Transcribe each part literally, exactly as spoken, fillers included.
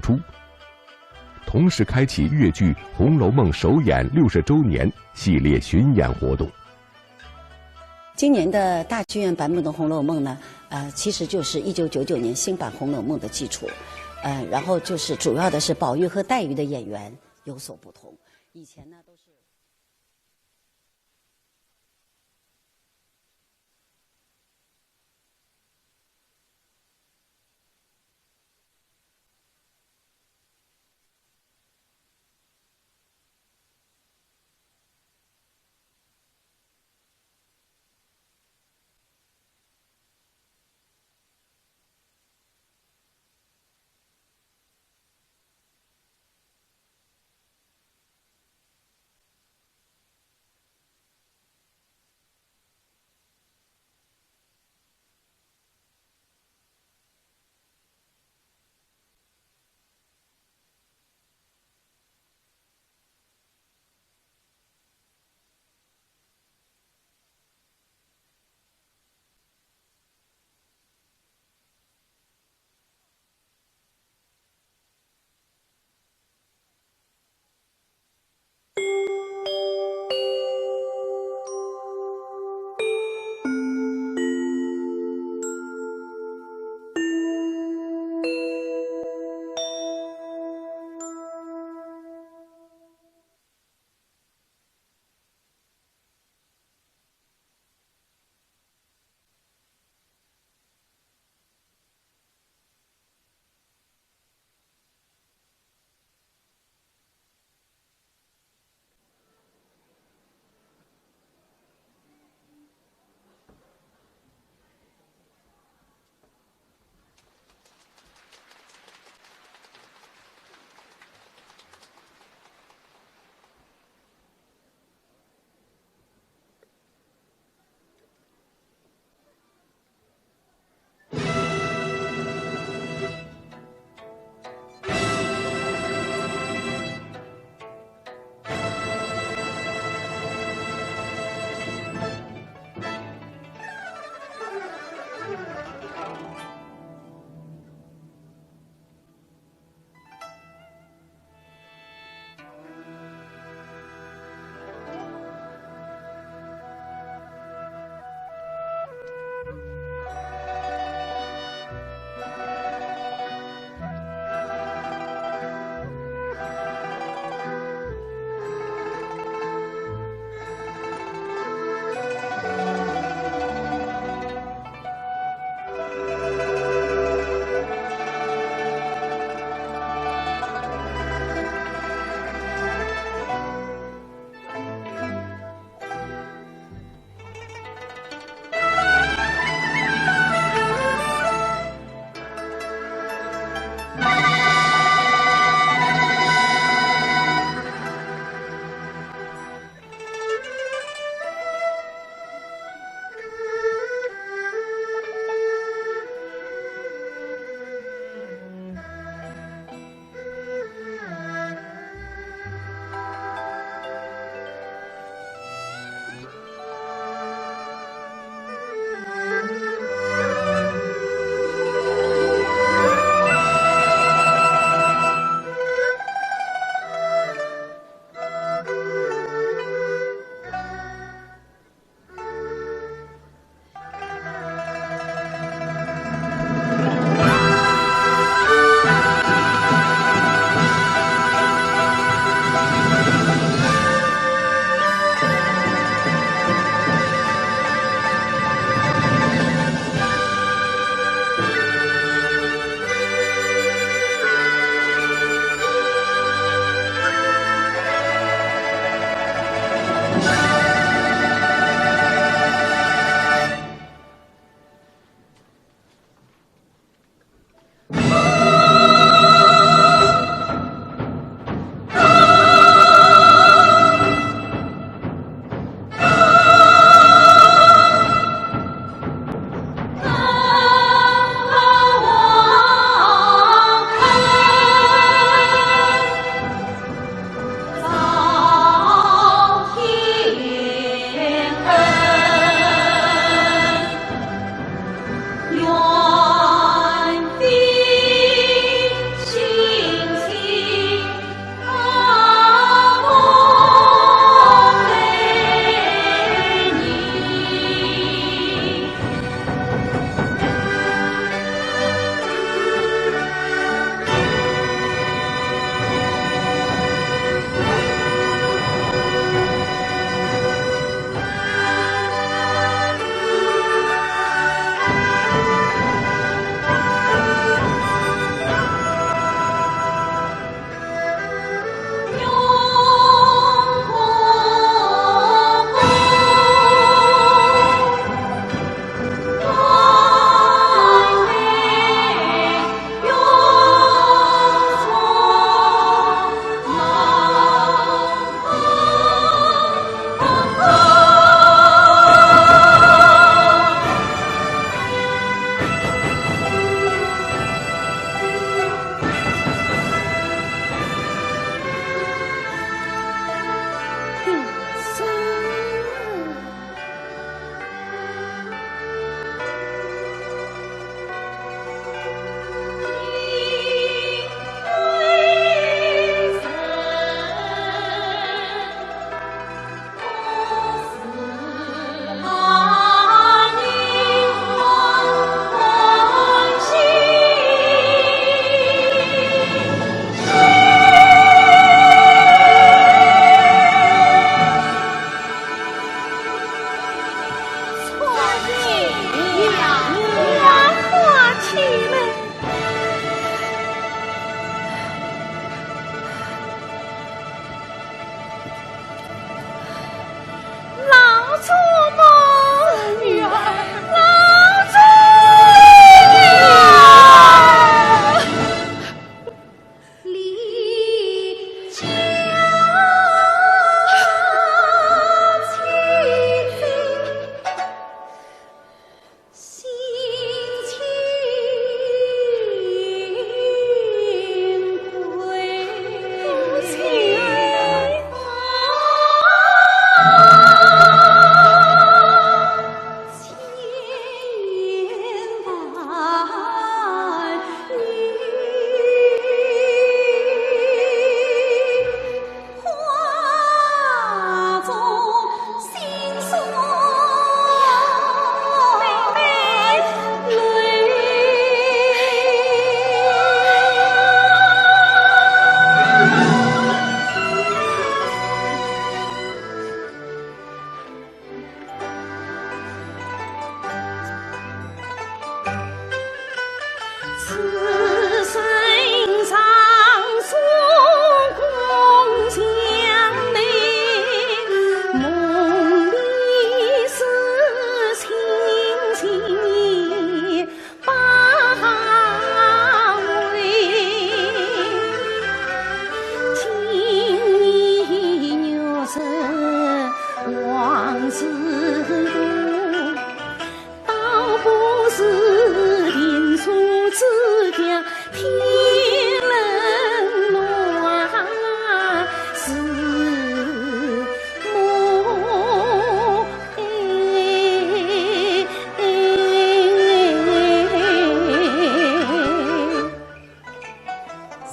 初，同时开启越剧《红楼梦》首演六十周年系列巡演活动。今年的大剧院版本的《红楼梦》呢，呃，其实就是一九九九年新版《红楼梦》的基础，呃，然后就是主要的是宝玉和黛玉的演员有所不同，以前呢都是。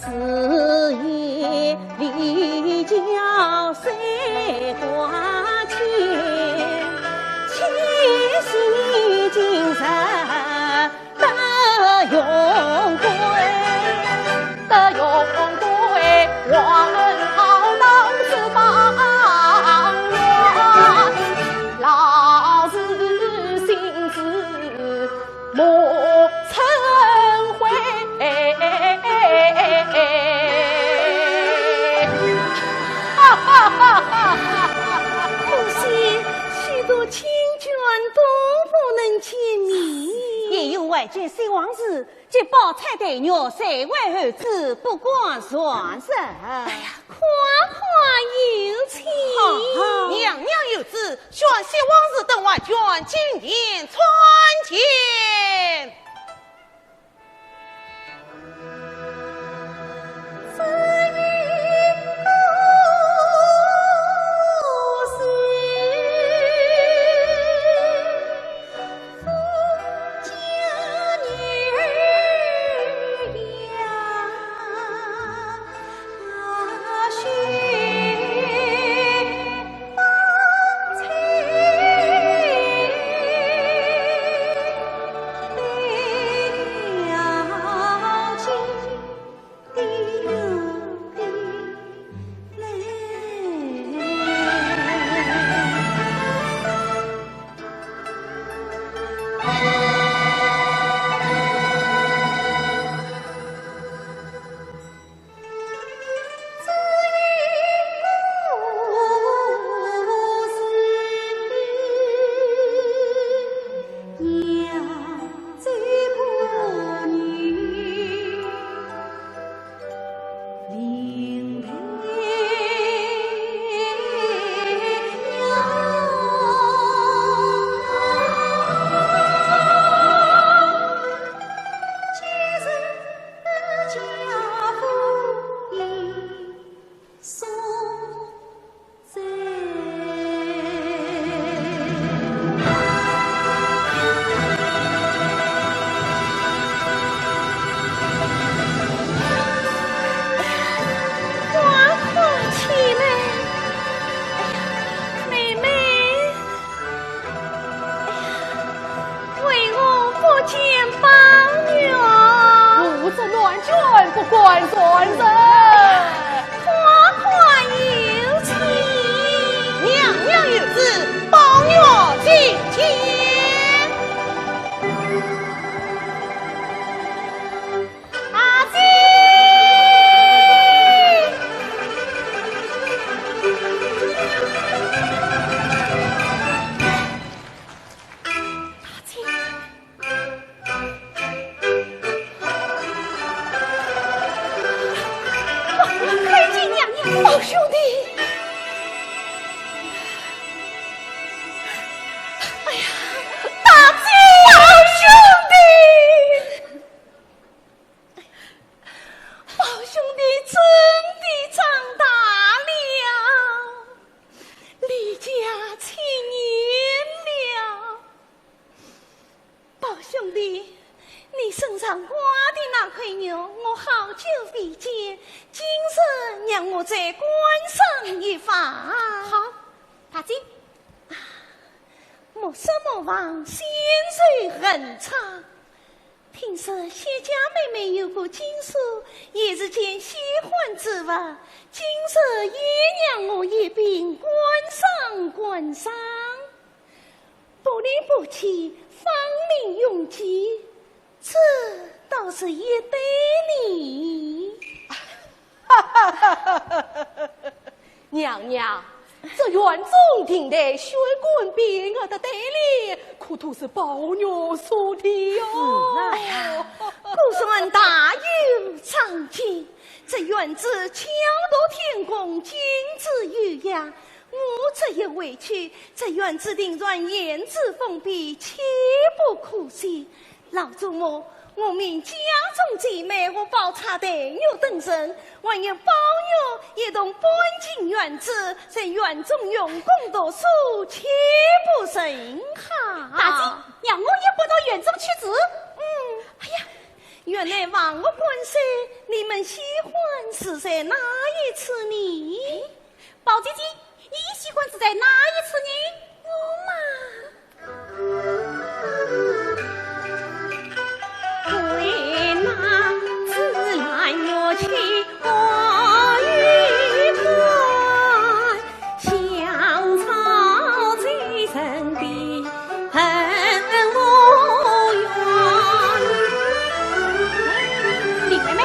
自言离家三关间，七夕今日得荣归。得荣归，我们好到此方圆，老是心事 莫曾悔。哈哈哈哈哈！可惜许多亲眷都不能见面。也有为君希望时，这宝钗黛玉谁为儿子不敢传人。哎呀， 快快有请。娘娘有旨，宣西王氏等外眷进殿参见。快快起来！哎呀，妹妹，哎呀，为何不见宝玉？我这乱拳不敢传人。快快有请。娘娘有旨，宝玉进见。 阿姐！阿姐！快见娘娘！宝兄弟！哎呀，大姐！宝兄弟！ 宝兄弟真的长大了，离家七年了。宝兄弟，你身上挂的那块玉，我好久未见，今日让我再观赏一番。好，大姐。啊，莫失莫忘，仙寿恒昌。 听说薛家妹妹有个金锁，也是件稀罕之物，今日也让我一并观赏观赏。不离不弃，芳名永继，这倒是一对呢。 娘娘，这院中亭台、悬冠匾额的对联，可都是宝玉所题哦。是啊。哎呀，果然大有长进，这院子巧夺天工，精致优雅。我这一回去，这院子定然胭脂凤臂，岂不可惜？ 老祖母，我命家中姐妹和宝钗、黛玉等人，还有宝玉一同搬进院子，在院中用功读书，岂不甚好？大姐，让我也搬到院中去住。嗯。哎呀，原来忘我本身，你们喜欢住在哪一处呢？宝姐姐，你喜欢住在哪一处呢？我嘛，归那自然乐趣花园款，香草醉人的 很无缘。李妹妹，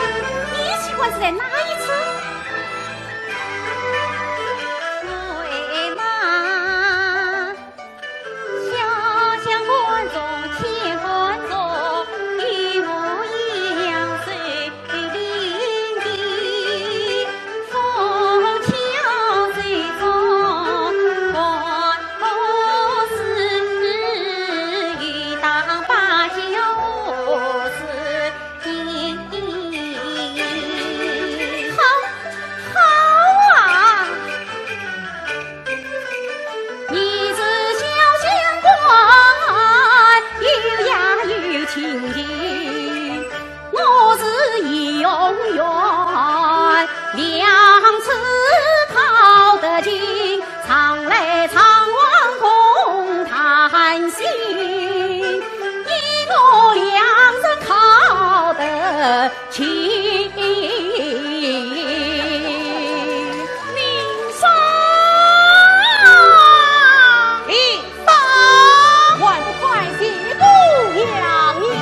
你喜欢是在哪一处？对嘛，小巷观众千观众，一模一样谁 好，好啊！ 你是小县官，有雅有清静，我是游园两处靠得近，常来常往共谈心，你我两人靠得 请。林爽，林爽，还不快谢姑娘呀！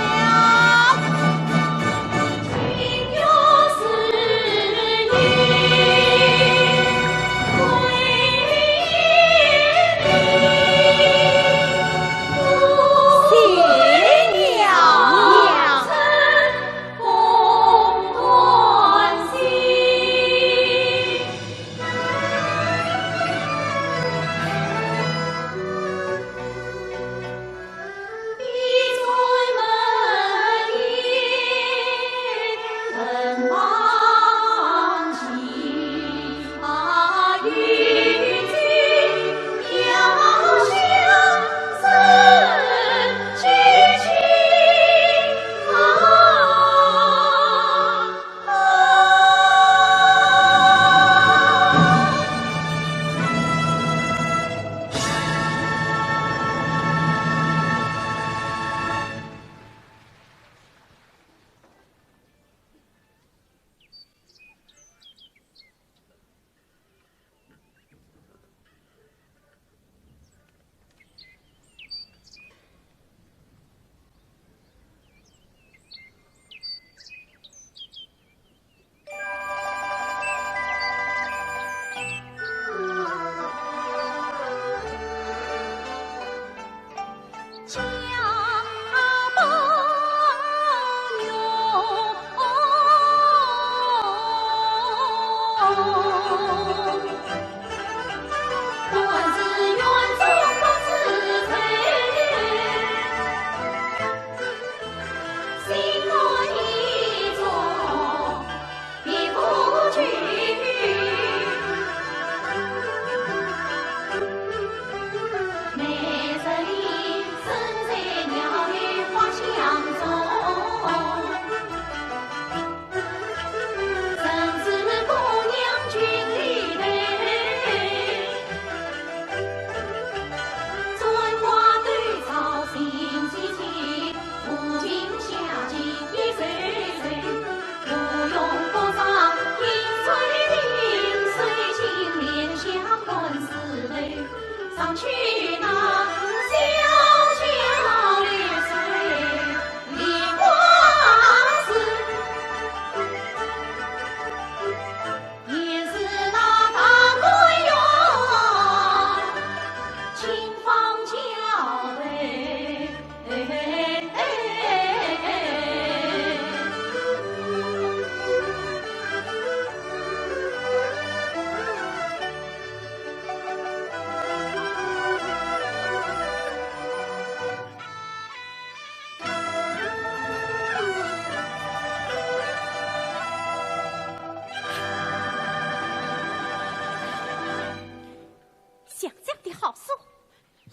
想这样的好书，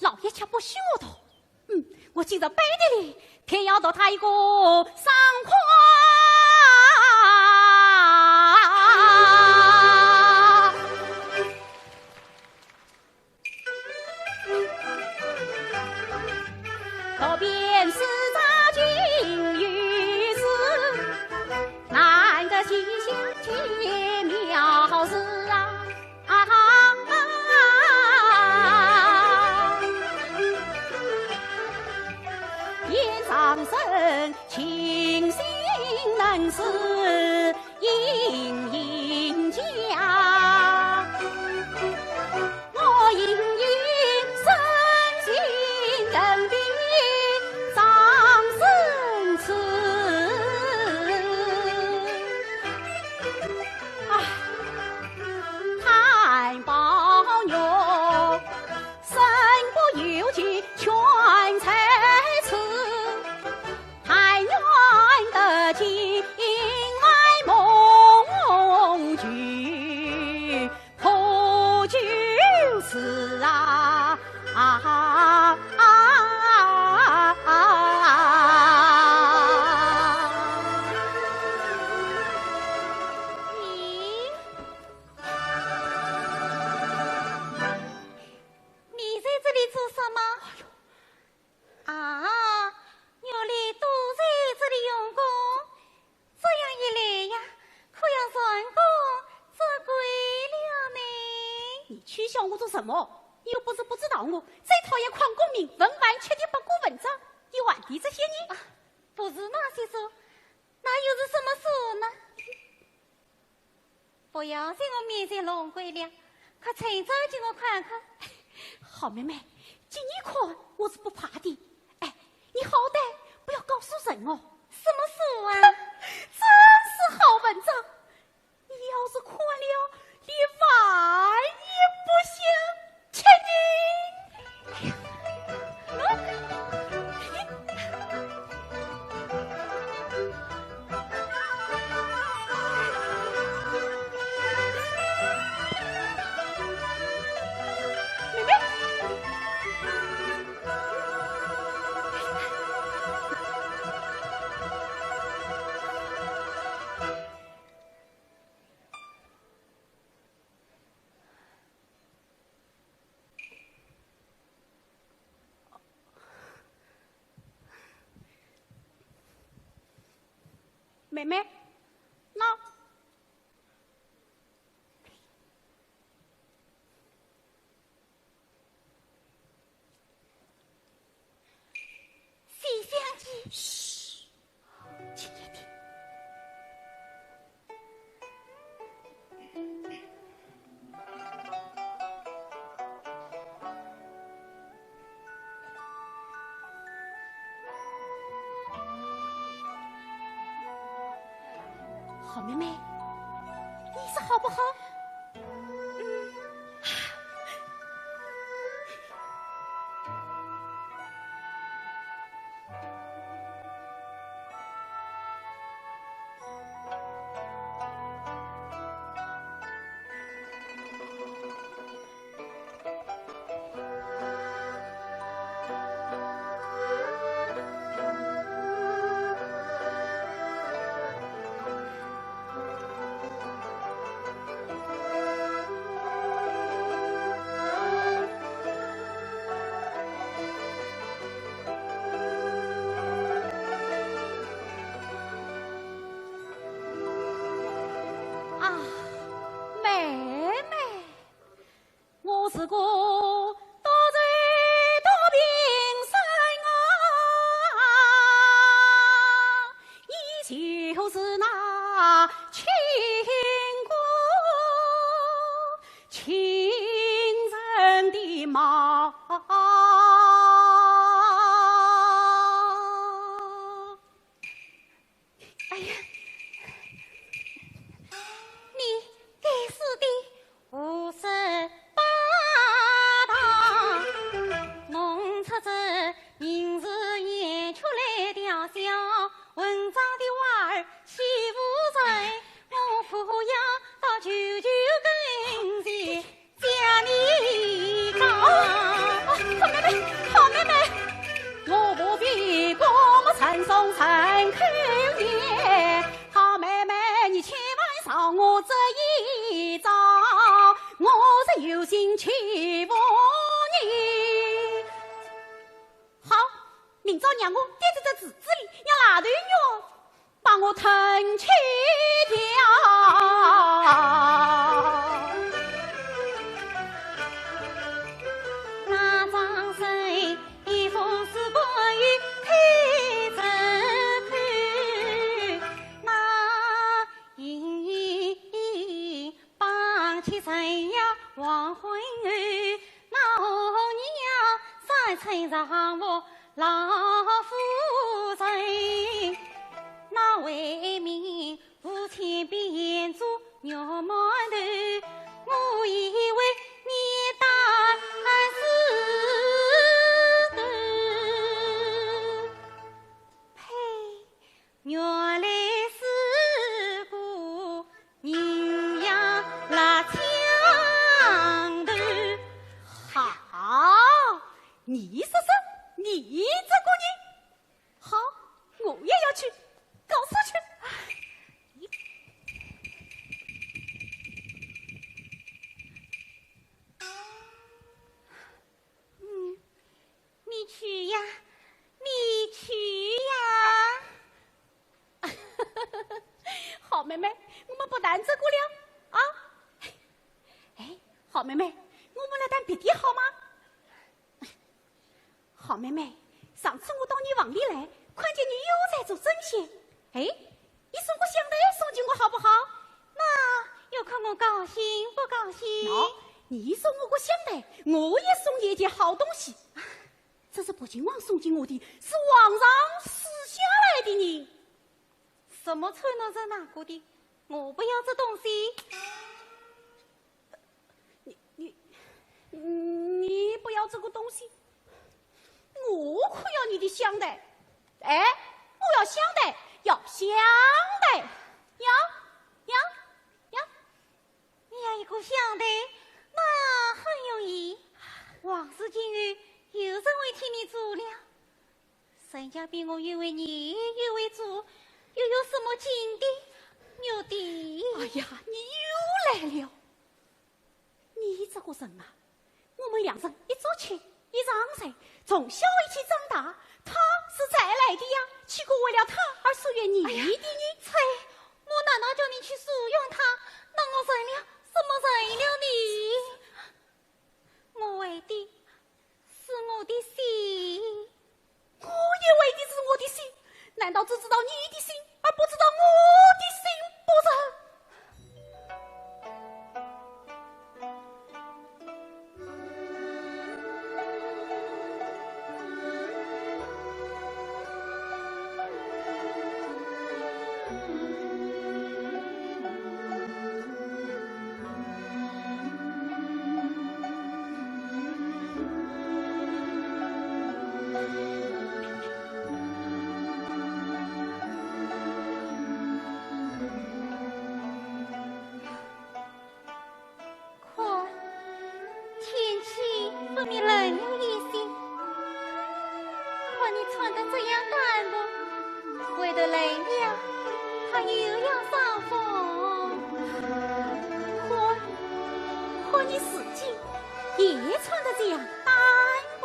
老爷却不许我读。嗯，我今朝背地里偏要读他一个爽快。取笑我做什么？你又不是不知道我，最讨厌诓功名、文玩缺点、八股文章，你还提这些呢？啊，不是那些书，那又是什么书呢？不要在我面前弄鬼了，快趁早给我看看。好妹妹，给你看我是不怕的。哎，你好歹不要告诉人哦。什么书啊？真是好文章，你要是看了，连饭也不想吃呢。妹妹。妹妹，喏。西厢记。嘘，轻一点。 好妹妹，你说好不好？嗯。 啊，妹妹。 我是个多嘴多病神啊，你就是那亲哥亲人的妈。 哎呀，你该死的胡说八道！弄出这银子眼却来调笑，混账的娃儿欺负人，我不要到舅舅跟前 将你告。哦，好妹妹，好妹妹。我不必过目成双成口言，好妹妹，你千万饶我这一遭，我是有心欺负你。好，明朝让我跌在这池子里，让癞头鼋 把我吞吃掉。那张生一封书关于推子去，那一 绑起人呀黄昏后，那红娘三寸丈夫老夫人，那为民无千变做肉馒头，我以为你打死的。呸！ 原来是个人呀，辣枪头。好，你说说，你这个人。好，我也要去告诉去。嗯， 你去呀，你去呀。好妹妹，我们不谈这个了啊。哎，好妹妹，来谈别的好吗？好妹妹，上次我到你房里来，看见你又在做针线。哎，你送个香袋送给我好不好？那要看我高兴不高兴。喏，你送我个香袋，我也送你一件好东西。这是北静王送给我的，是皇上赐下来的呢。什么穿了在哪个的？我不要这东西。你，你，你不要这个东西，我可要你的香袋。哎，我要香袋，要香袋，要，要，要。你要一个香袋，那很容易。王氏今后有人会替你做了。人家比我又会捏又会做，又有什么金的、玉的？哎呀，你又来了！你这个人啊，我们两人一桌吃，一床睡，从小一起长大，他是才来的呀，岂可为了他而疏远你的呢？哎呀，啐，我难道叫你去疏远他？那我成了什么人了呢？我为的是我的心。我也为的是我的心，难道只知道你的心，而不知道我的心不成？看，天气分明冷了一些。看你穿得这样单薄，回头冷了，怕又要伤风。看，看你自己也穿得这样单薄。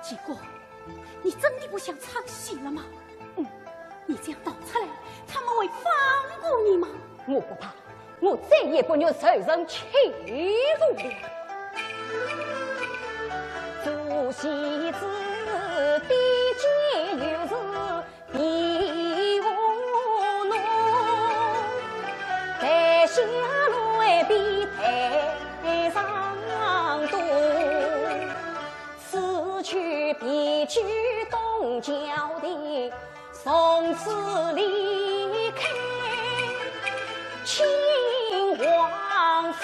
继国，你真的不想唱戏了吗？嗯，你这样逃出来，他们会放过你吗？我不怕，我再也不愿受人欺辱了。做戏子的兼又是 皮和脓，台下来比台上多。此去彼去东郊的，从此离开亲王府。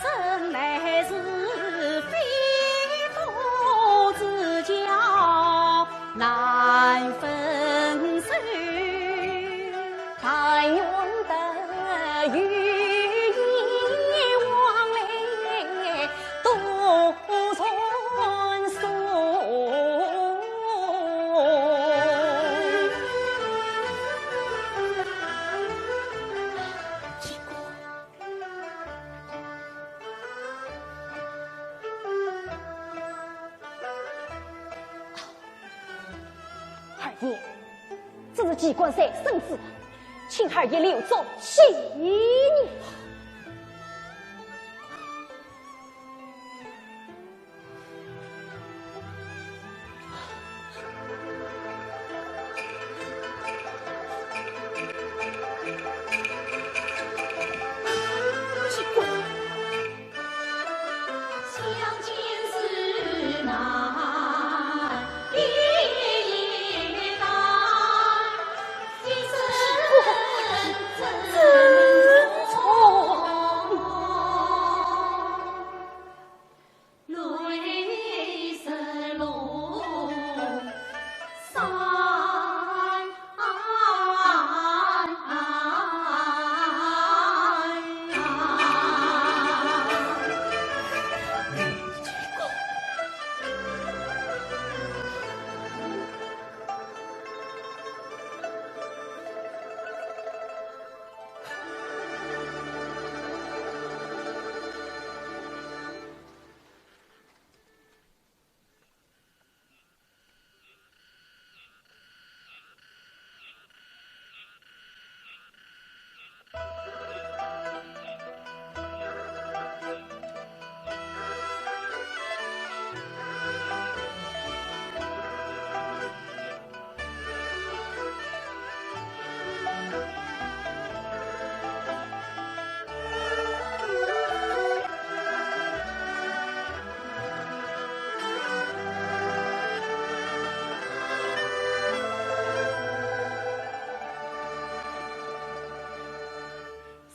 真乃是非福之交难分手。但愿得有意往来多传送。爷，这是机关算生死，请二爷留作纪念。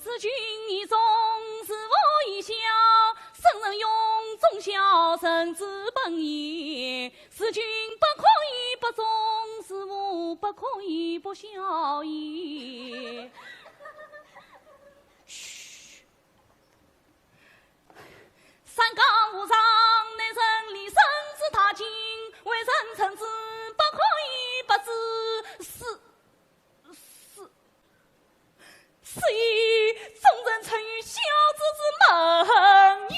事君以忠，事父以孝，圣人永忠孝，人之本也。事君不可以不忠，事父不可以不孝也。嘘。三纲五常，乃仁义礼智之大经，为人臣子，不可以不知。是，是， 所以忠臣出于孝子之门也。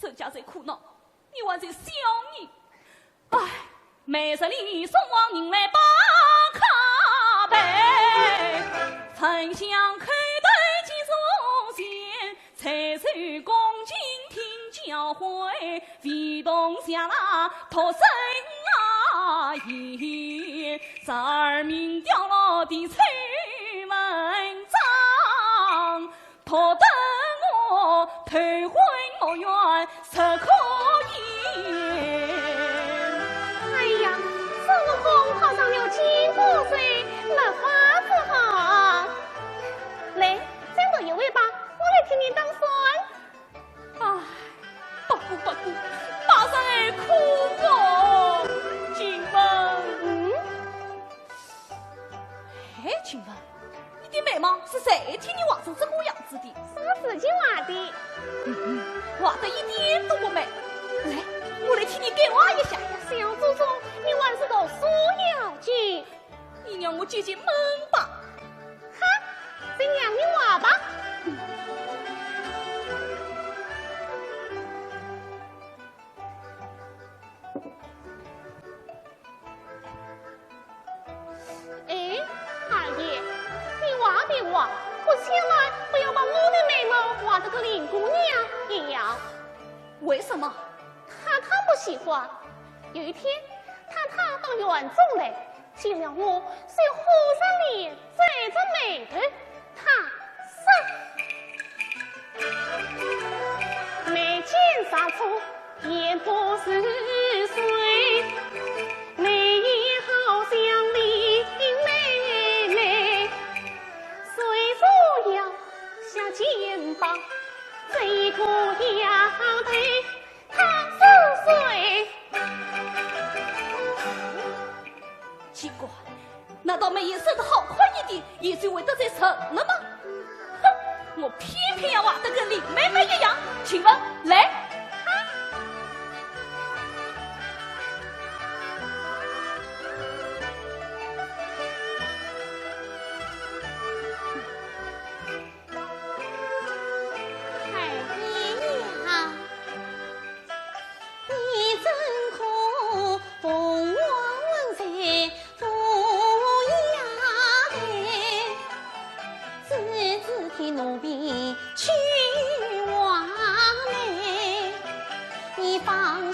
人家在苦恼，你还在笑呢。唉，每日里送往银万宝卡牌，焚香叩头祭祖先， 采收恭敬听教诲，唯独谢那托生啊言，十二名雕落的丑文章，托得我头昏目眩，实可言。哎呀，孙悟空考上了金科举，没法子哈。来，再读一回吧，我来替你打算。 唉，不过不过，大人可苦哦。晴雯。嗯？哎，晴雯，你的眉毛是谁替你画成这个样子的？是我自己画的。嗯，画得一点都不美。来，我来替你改画一下。小祖宗，你还是读书要紧。 你让我解解闷吧。哈，就让你画吧。哎，二爷，你画别画，可千万不要把我的眉毛画得跟林姑娘一样。为什么？太太不喜欢。有一天，太太到园中来， 见了我，就虎着脸，皱着眉头。她说：眉间似粗，眼波似水，眉眼好像林妹妹，虽说要削肩膀，这个丫头她是谁？ 奇怪，难道眉眼生得好看一点，眼睛会得罪人了吗？哼，我偏偏要画得跟林妹妹一样。晴雯，来。二爷呀。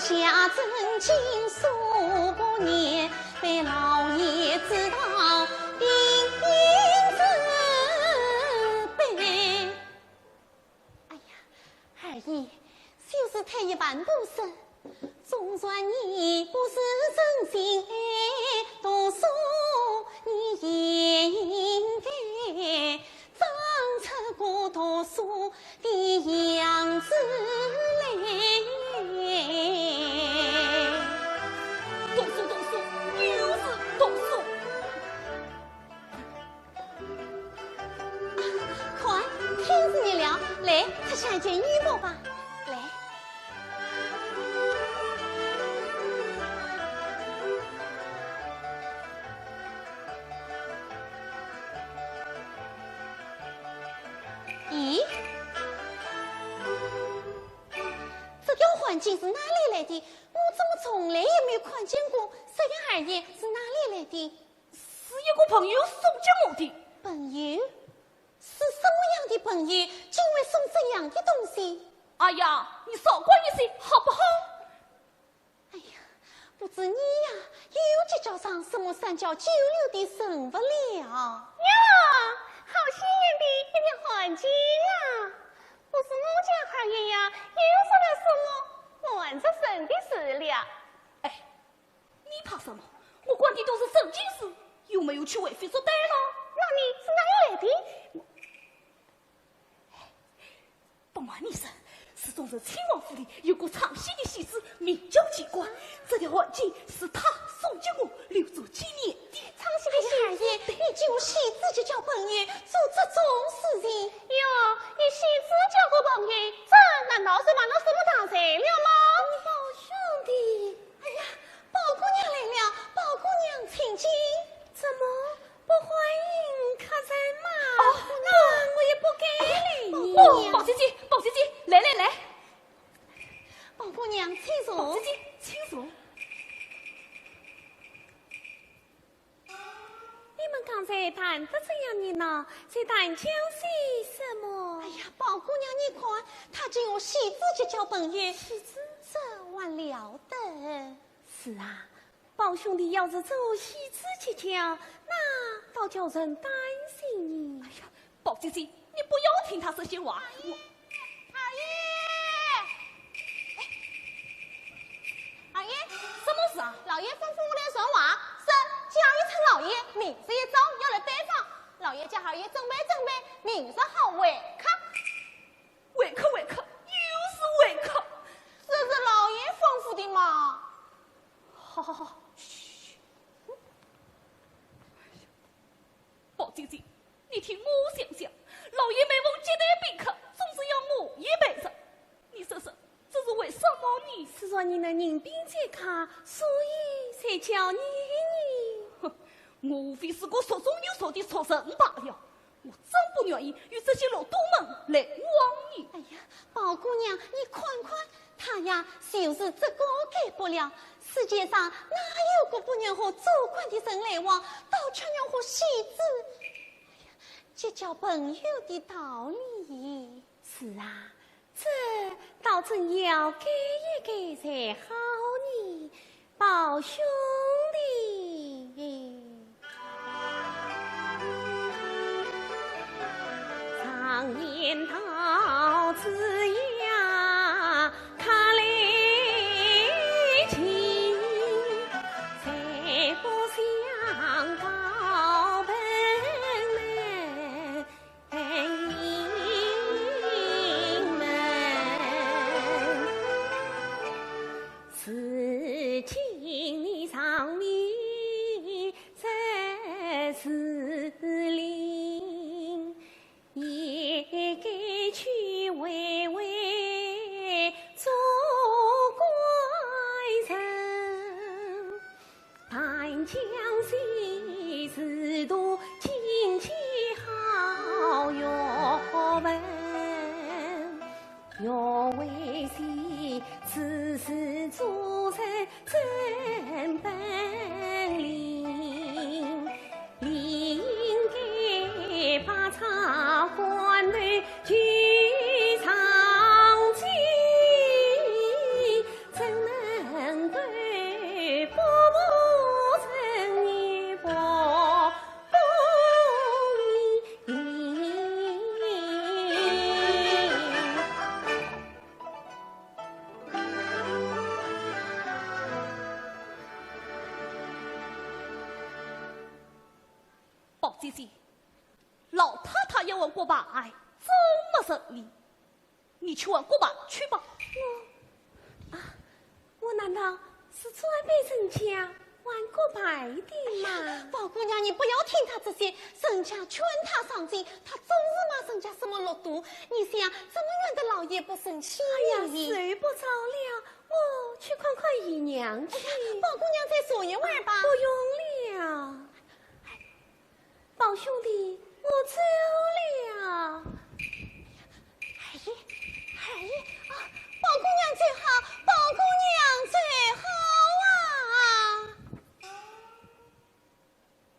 下正经数百年，被老爷知道定自卑。哎呀，二爷，就是退一万步说，纵然你不是诚心读书，你也应该长出个读书的样子来。读书，读书，又是读书。啊，看，天是热了，来，脱下一件衣服吧。来。 咦，这条汗巾是哪里来的？我怎么从来也没有看见过？少爷二爷，是哪里来的？是一个朋友送给我的。朋友？是什么样的朋友，竟会送这样的东西？哎呀，你少管一些，好不好？ 哎呀，不知你呀，又结交上什么三教九流的人物了？呀，好稀罕的一条汗巾啊！不是我家二爷呀，又送了什么换着身的事了？哎，你怕什么？我管的都是正经事，又没有去为非作歹了。那你是哪里来的？ 不瞒你说，自从在亲王府里有个唱戏的戏子，名叫钱官，这条汗巾是他送给我，留作纪念的。唱戏的戏子？哎呀，二爷，你竟与戏子结交朋友，做这种事情？哟，与戏子交个朋友，这难道是犯了什么大罪了吗？宝兄弟。哎呀，宝姑娘来了，宝姑娘请进。怎么？ 不欢迎客人嘛？哦，那我也不敢来呢。哦，宝姐姐，宝姐姐，来来来。宝姑娘，请坐。宝姐姐，请坐。你们刚才谈得这样热闹，在谈些什么？哎呀，宝姑娘，你看，他竟与戏子结交朋友，戏子？这还了得？是啊， 宝兄弟要是与戏子结交，那倒叫人担心呢。哎呀，宝姐姐，你不要听他这些话。我，二爷，哎，二爷，什么事啊？老爷吩咐我来传话，说叫一声老爷，明日一早要来拜访。老爷叫二爷准备准备，明日好会客。会客，会客，又是会客。这是老爷吩咐的嘛。 好好好，嘘。宝姐姐，你听我想想，老爷每逢接待宾客，总是要我也陪着。你说说，这是为什么呢？是说你那银锭在卡，所以才叫你呢。哼，我无非是个俗中又俗的俗人罢了。 我真不愿意与这些禄蠹们来往呢。哎呀，宝姑娘，你看看，他呀，就是这个改不了。世界上哪有个不愿和做官的人来往，倒却愿和戏子，哎呀，结交朋友的道理？是啊， 这倒真要改一改才好呢，宝兄弟。常言道，子牙客来进，才不想高朋满姐姐，老太太要还国牌，真不成理。你去还国牌去吧。我，啊，我难道是专被人家还国牌的吗？宝姑娘，你不要听她这些，人家劝她上进，她总是骂人家什么禄蠹。你想，这么远的老爷不生气呢？哎呀，睡不着了，我去看看姨娘去。哎呀，宝姑娘再坐一会儿吧。不用了。 宝兄弟，我走了。二爷，二爷，啊，宝姑娘走好，宝姑娘走好啊！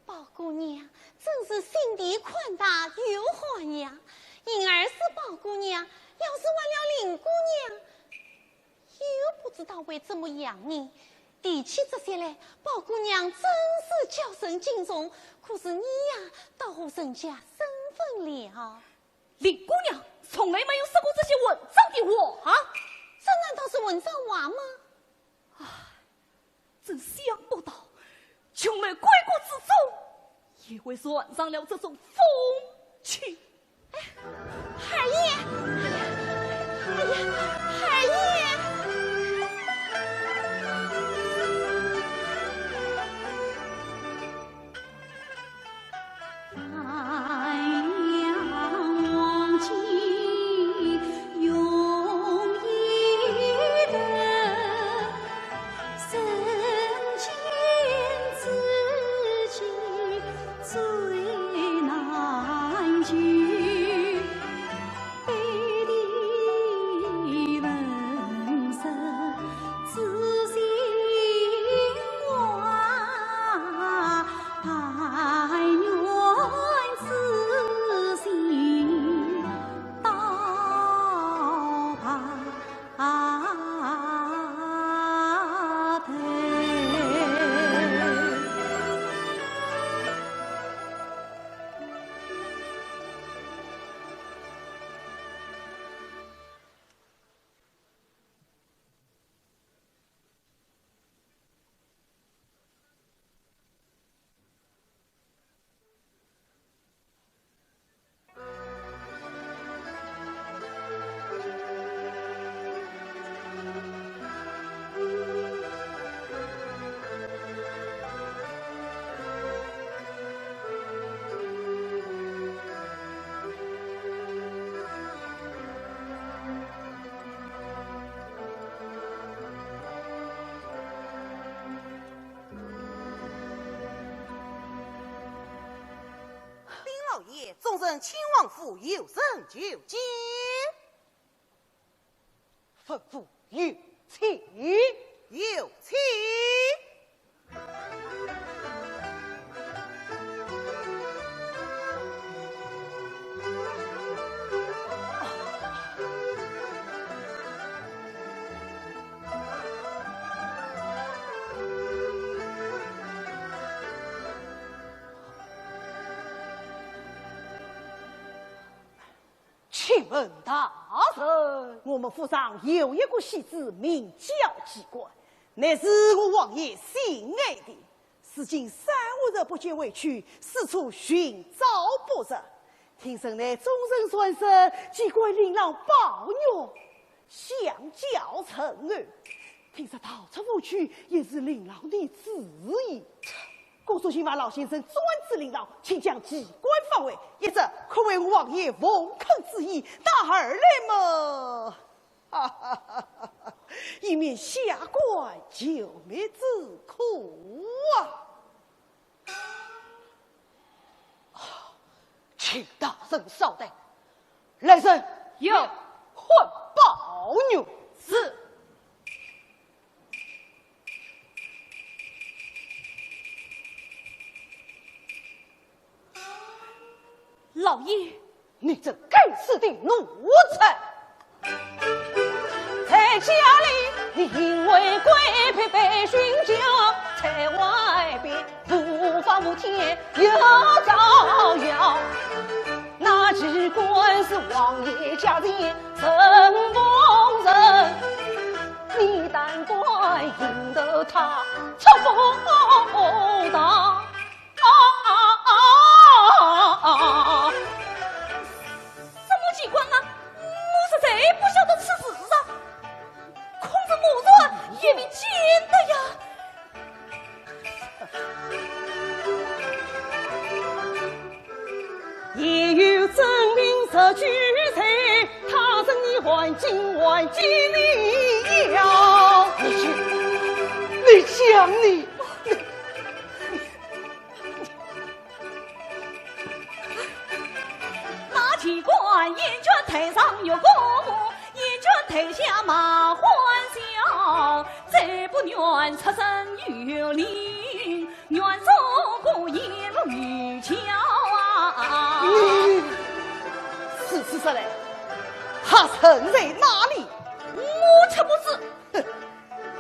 宝姑娘真是心地宽大又好呀，因儿是宝姑娘，要是还了林姑娘， 又不知道会怎么样呢。提起这些来，宝姑娘真是叫人敬重，可是你呀，倒和人家生分了。林姑娘从来没有说过这些文章的话。这难道是文章话吗？唉，真想不到，穷来贵国之中，也会染上了这种风气。 二爷，哎呀，二爷。禀老爷，众人请王府，有人求见。吩咐有请。有请。 请问大人，我们府上有一个戏子，名叫季观，乃是我王爷心爱的。如今三五日不见回去，四处寻找不着。听说乃终日专设，季观令郎抱怨，相叫甚欢。听说逃出府去，也是令郎的主意。 故所请烦老先生专指令郎，请将季观放回，一则可为我王爷奉恳之意，大二来么，哈哈哈哈，以免下官救命之苦啊！啊，请大人稍待，来人，有，唤宝玉。是。 老爷，你这该死的奴才！在家里，你因为贵嫔被训教，在外边无法无天又造谣。那季观是王爷家人，承蒙人，你胆敢引得他出府堂。你要，你去，你讲你，你，你。那奇官厌倦台上月光，厌倦台下马欢笑，再不愿出身园林，愿做个一路渔樵啊。你，此事说来，他人在哪里？我却不知。 哼，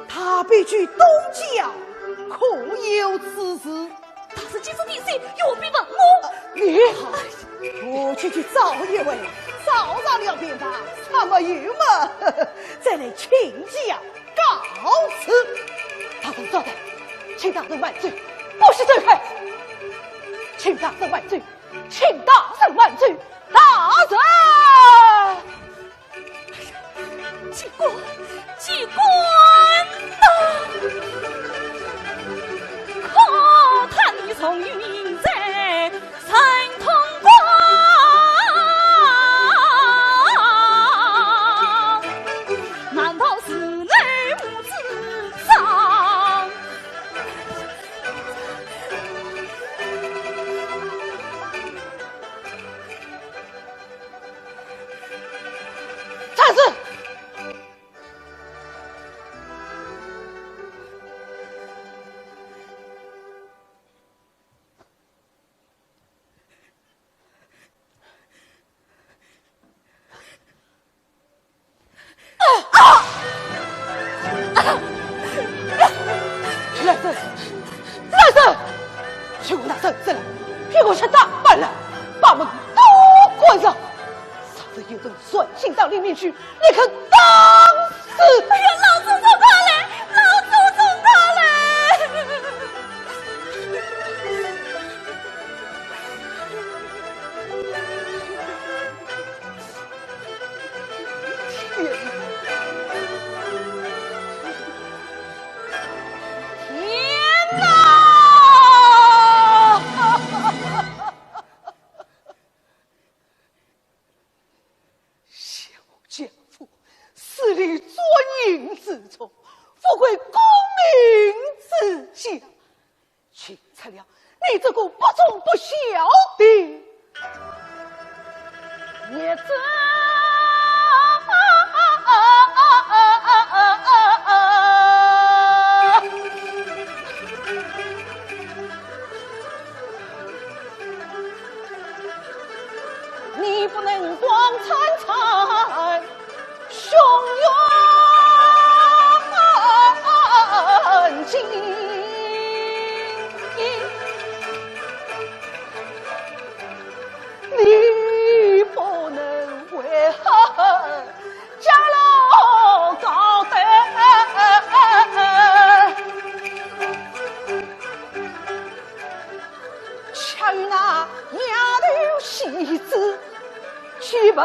他避居东郊，可有此事？他是今日的谁，有必问我。你好，我去，去找一回，找着了便罢，什么有么，再来请教告辞。大人稍等，请大人慢走，不许走开。请大人慢走，请大人慢走，大人。 奇官，奇官呐！可叹你从军在神通关，难道是内幕之上？站住！ 来人，来人！去把那人抓来，屁股先打断了，把门都关上。倘若有人传信到里面去，你可当死！哎呀，老祖宗快来！老祖宗快来！ 天哪！天哪！小家父死于军营之中，富贵功名之家， 竟出了你这个不忠不孝的孽子！你不能光惨惨 胸有金，你不能为恨家老高登。 恰与那丫头戏子去吧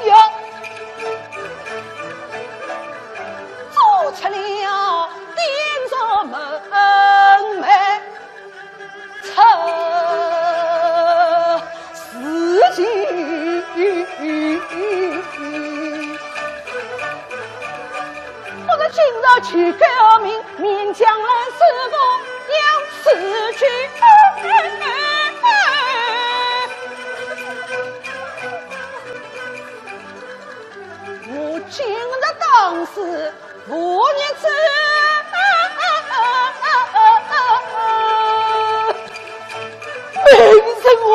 呀，做出了点什么门楣。 出事情。不是今朝去革命，明将来是否要死去？我今日当是 我日子，命人我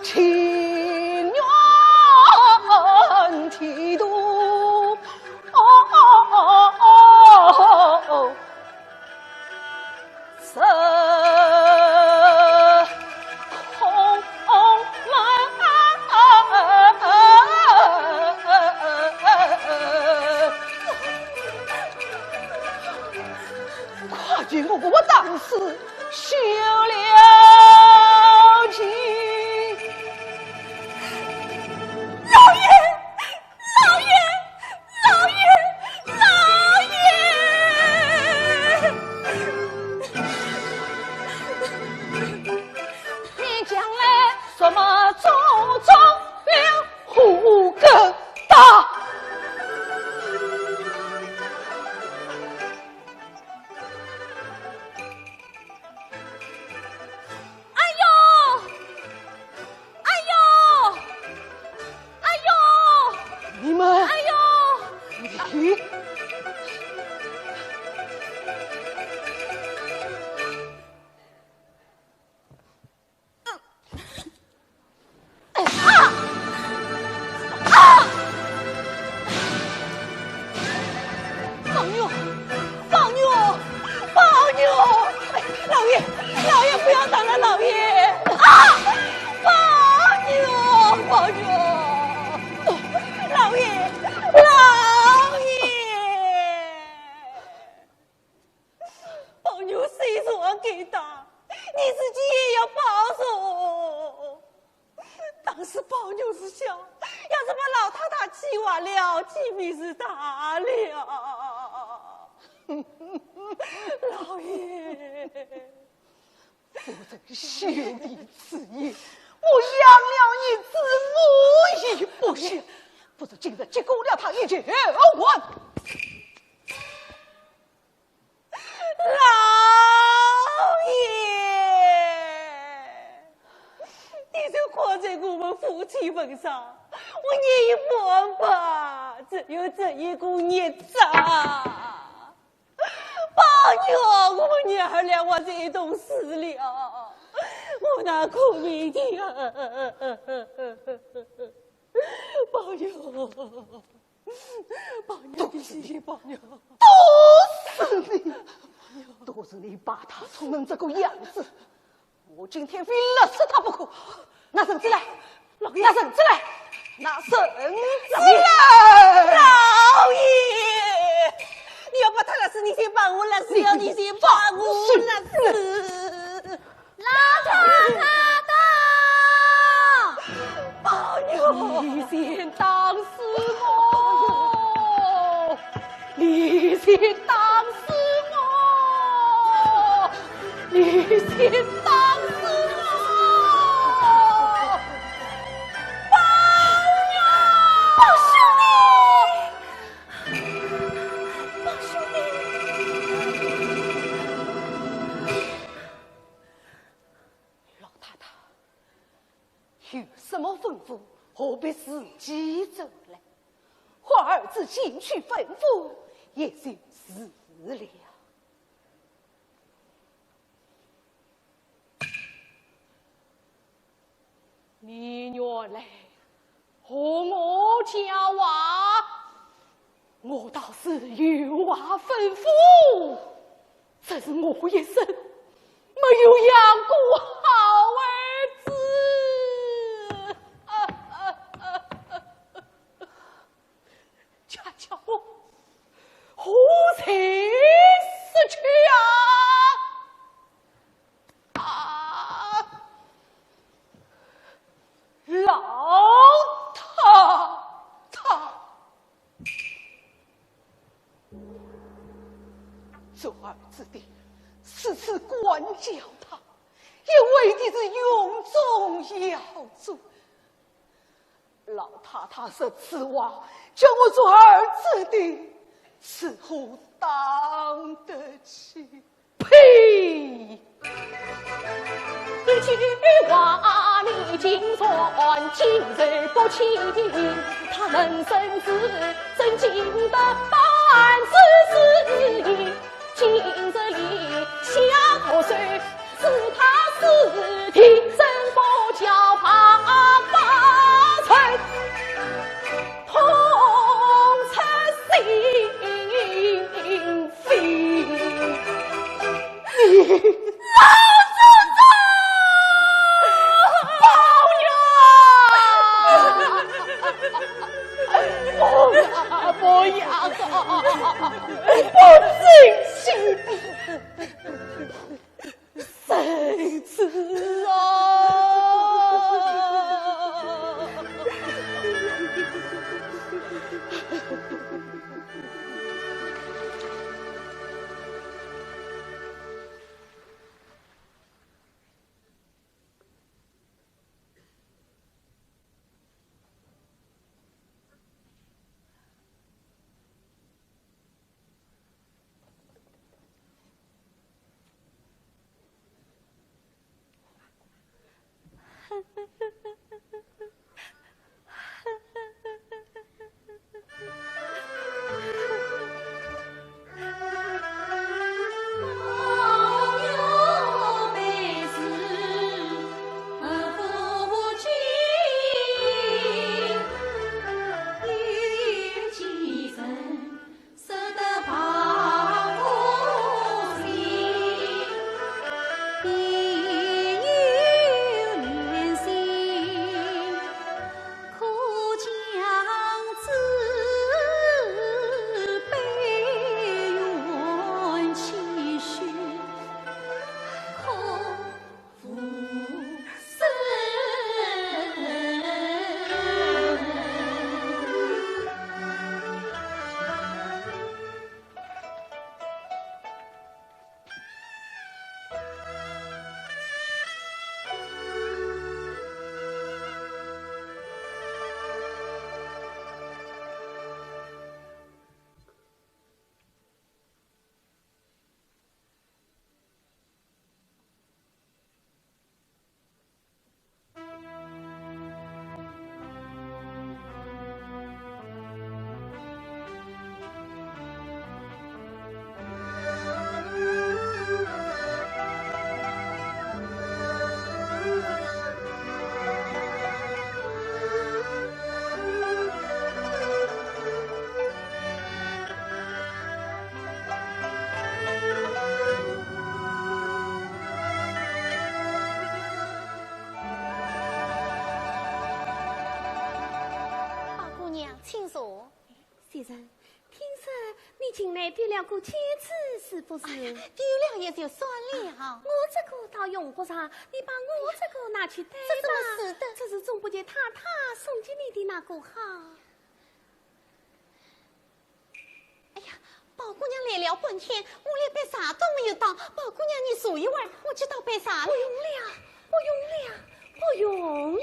情愿剃度。是宝玉是小，要是把老太太气坏了，岂非是大了？老爷，我这休的之言，我养了你子，我也不孝，不如今日结果了他一绝后患。 老爷，你就看在我们夫妻份上，我也没办法，只有这一个孽障。宝玉，我们娘儿俩活在一同死了，我那苦命的儿。宝玉。 宝玉，你醒醒，宝玉。毒死你！毒死你，把他宠成这个样子，我今天非勒死他不可。拿绳子来，老爷，拿绳子来，拿绳子来！老爷，你要把他勒死，你先把我勒死，你先把我勒死。 老太太到！宝玉！你先打死我！你先打死我！你先打死我！宝玉！宝兄弟！宝兄弟！ 老太太，有什么吩咐，何必伺机走来？唤儿子进去吩咐，也就是了。你原来 和我讲话，我倒是有话吩咐，只是我一生没有养过好儿子。恰巧我何时失去啊？ 啊，老太太，做儿子的时时管教他，也为的是荣宗耀祖。 老太太说此话，叫我做儿子的，如何当得起？呸！一句话你竟然今日不起，他人生子，怎经得办此事？今日你下毒手， 是他是天生不教怕八成，痛彻心扉。老祖宗！宝玉！不要，不要，不准休的。 谁知啊？夫人，听说你近来丢了个戒指，是不是？哎呀，丢了也就算了。我这个倒用不着，你把我这个拿去戴吧。这怎么使得？这是钟伯杰太太送给你的那个好。哎呀，宝姑娘来了半天，我连杯茶都没有倒。宝姑娘，你坐一会儿，我去倒杯茶来。不用了，不用了，不用了。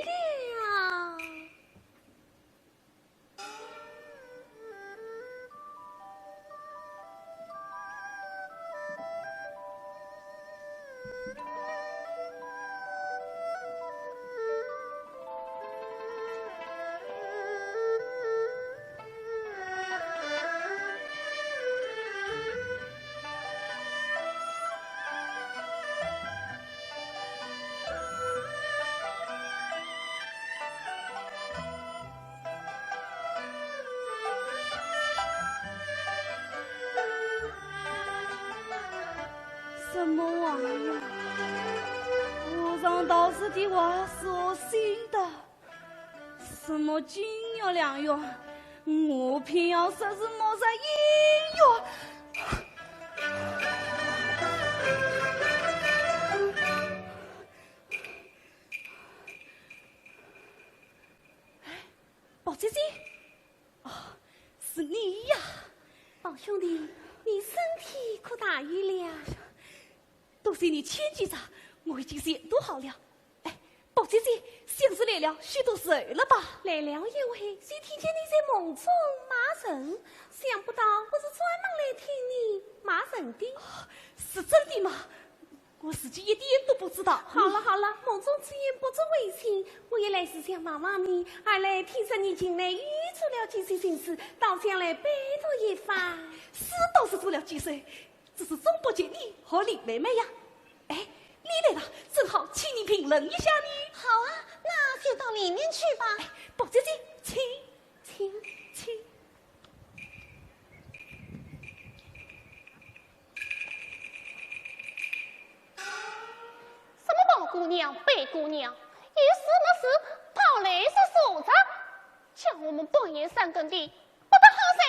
什么话呀？和尚道士的话是我信的。什么金玉良缘，我偏要说是木石姻缘。 宝姐姐，哦，是你呀。宝兄弟，你身体可大愈了？多谢你牵记着，我已经全都好了。哎，宝姐姐，想是来了许多寿了吧？来了一回，是听见你在梦中骂人，想不到我是专门来听你骂人的。哦，是真的吗？ 我自己一点都不知道。好了好了，梦中之言不足为信，我也来是想望望你，二来听说你近来又做了几桩新事，倒想来拜读一番。是倒是做了几桩，只是钟伯杰你和林妹妹呀。哎，你来了，正好请你评论一下呢。好啊，那就到里面去吧。哎，宝姐姐，请，请，请。 什么宝姑娘、白姑娘，有事没事跑来说说着，叫我们半夜三更的不得好哉。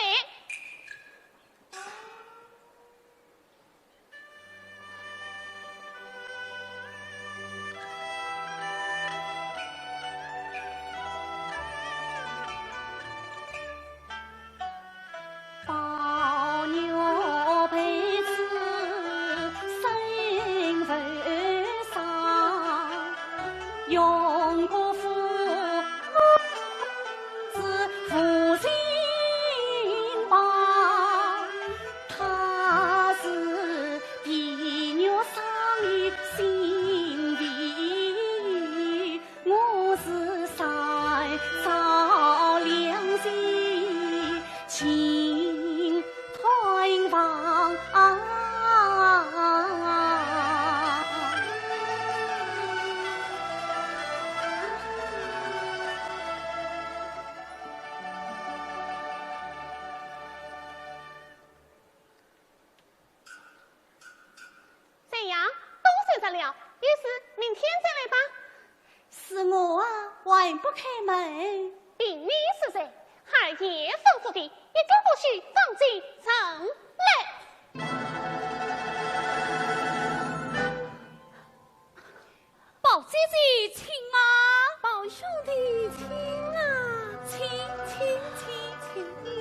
怎样，都睡着了？有事明天再来吧。是我啊，还不开门。凭你是谁，二爷吩咐的，一个不许放进城来。 宝姐姐，请啊。宝兄弟，请啊。请，请，请，请。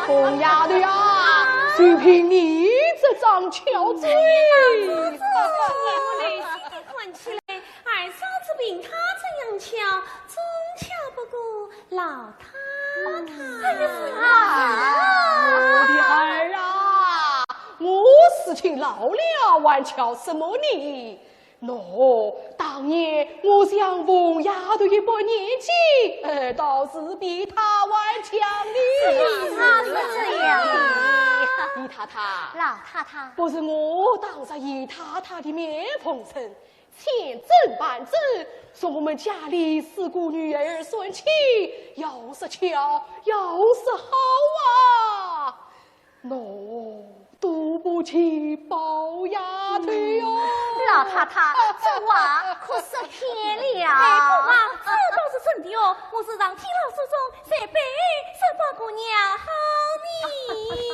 凤丫头呀，就凭你这张巧嘴。哎呀，老祖宗，我来是的看起来，二嫂子凭她这样巧，总巧不过老太太。哎呀，是啊。我的儿啊，我事情老了，还巧什么呢？ 喏，当年我像凤丫头一般年纪，呃，倒是比她还强的。是啊，是这样的。姨太太，老太太。不是我当着姨太太的面奉承，千真万真，说我们家里四个女儿算起，要说巧，要说好啊。 喏，都不及宝丫头哟。老太太，这话可说开了。哎，不啊，这倒是真的哦。我是上天老祖宗，才配这宝姑娘好呢。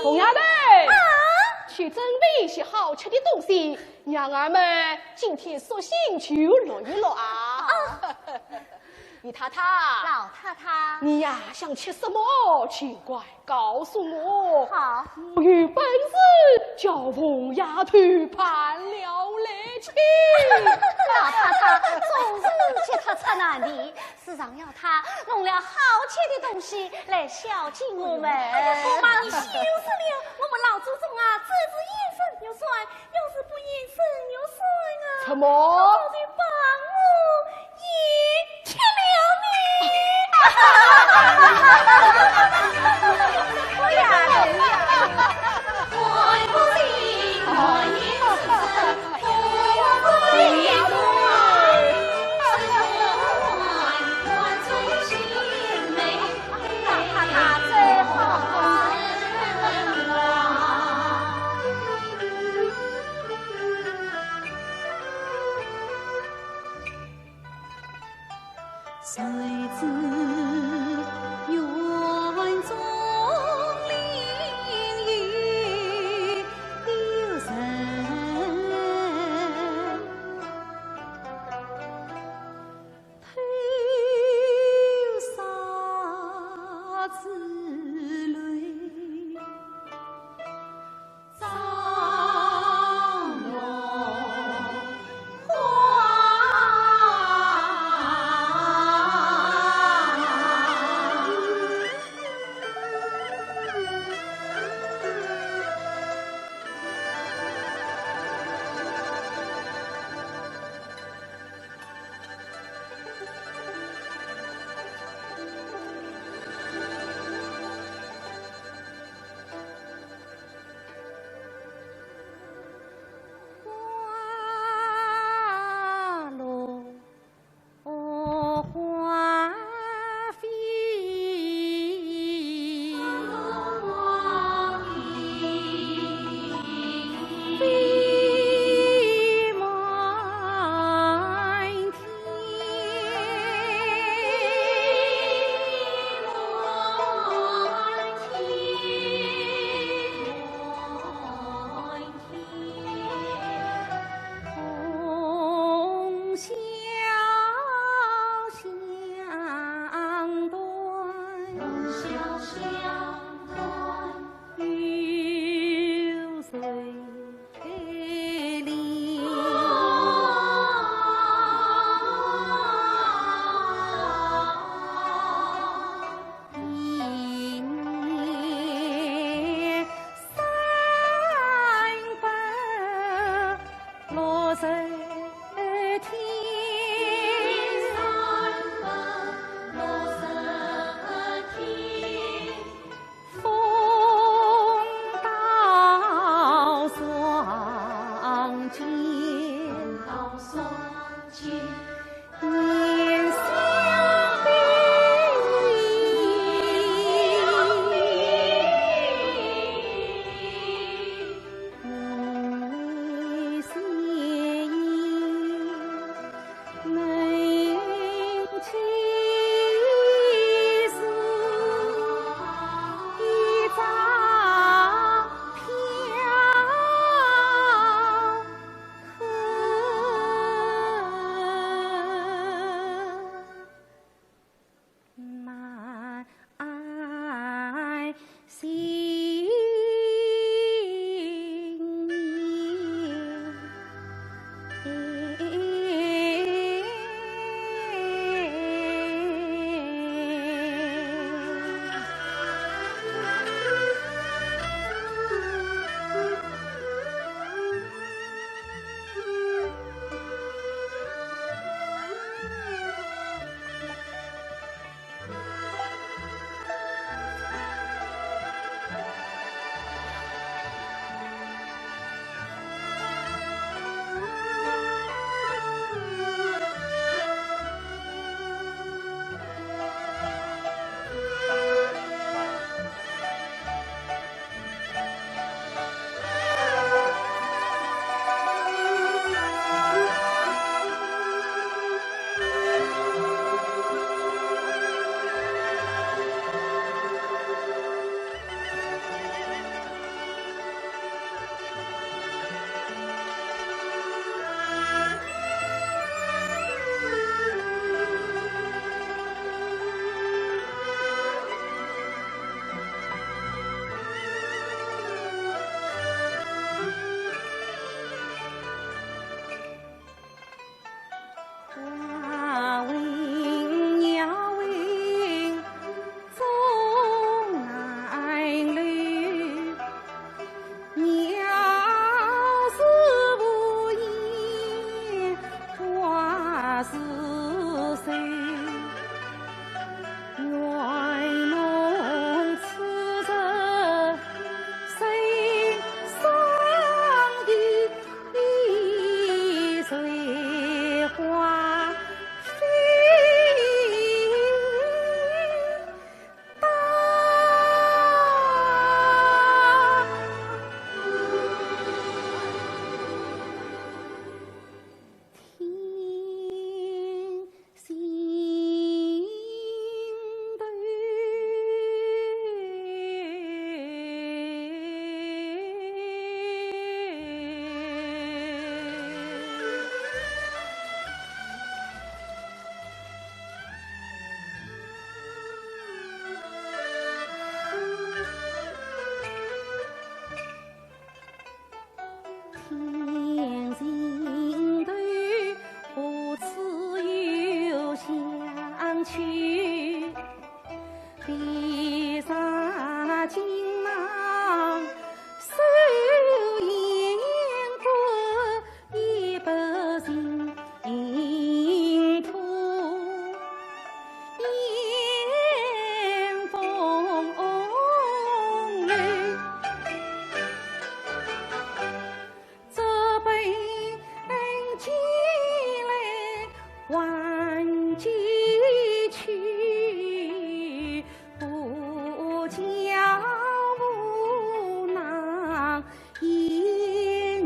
凤丫头，啊？去准备一些好吃的东西，娘儿们今天索性就乐一乐啊。啊。姨太太，老太太，你呀，想吃什么，尽管 告诉我。好。我有本事叫凤丫头办了来去。老太太总是给她出难题，时常要她弄了好吃的东西来孝敬我们。哎呀，姑妈，你休说了，我们老祖宗啊，只是言神就算，要是不言神就算啊，怎么？早就把我也吃了呢。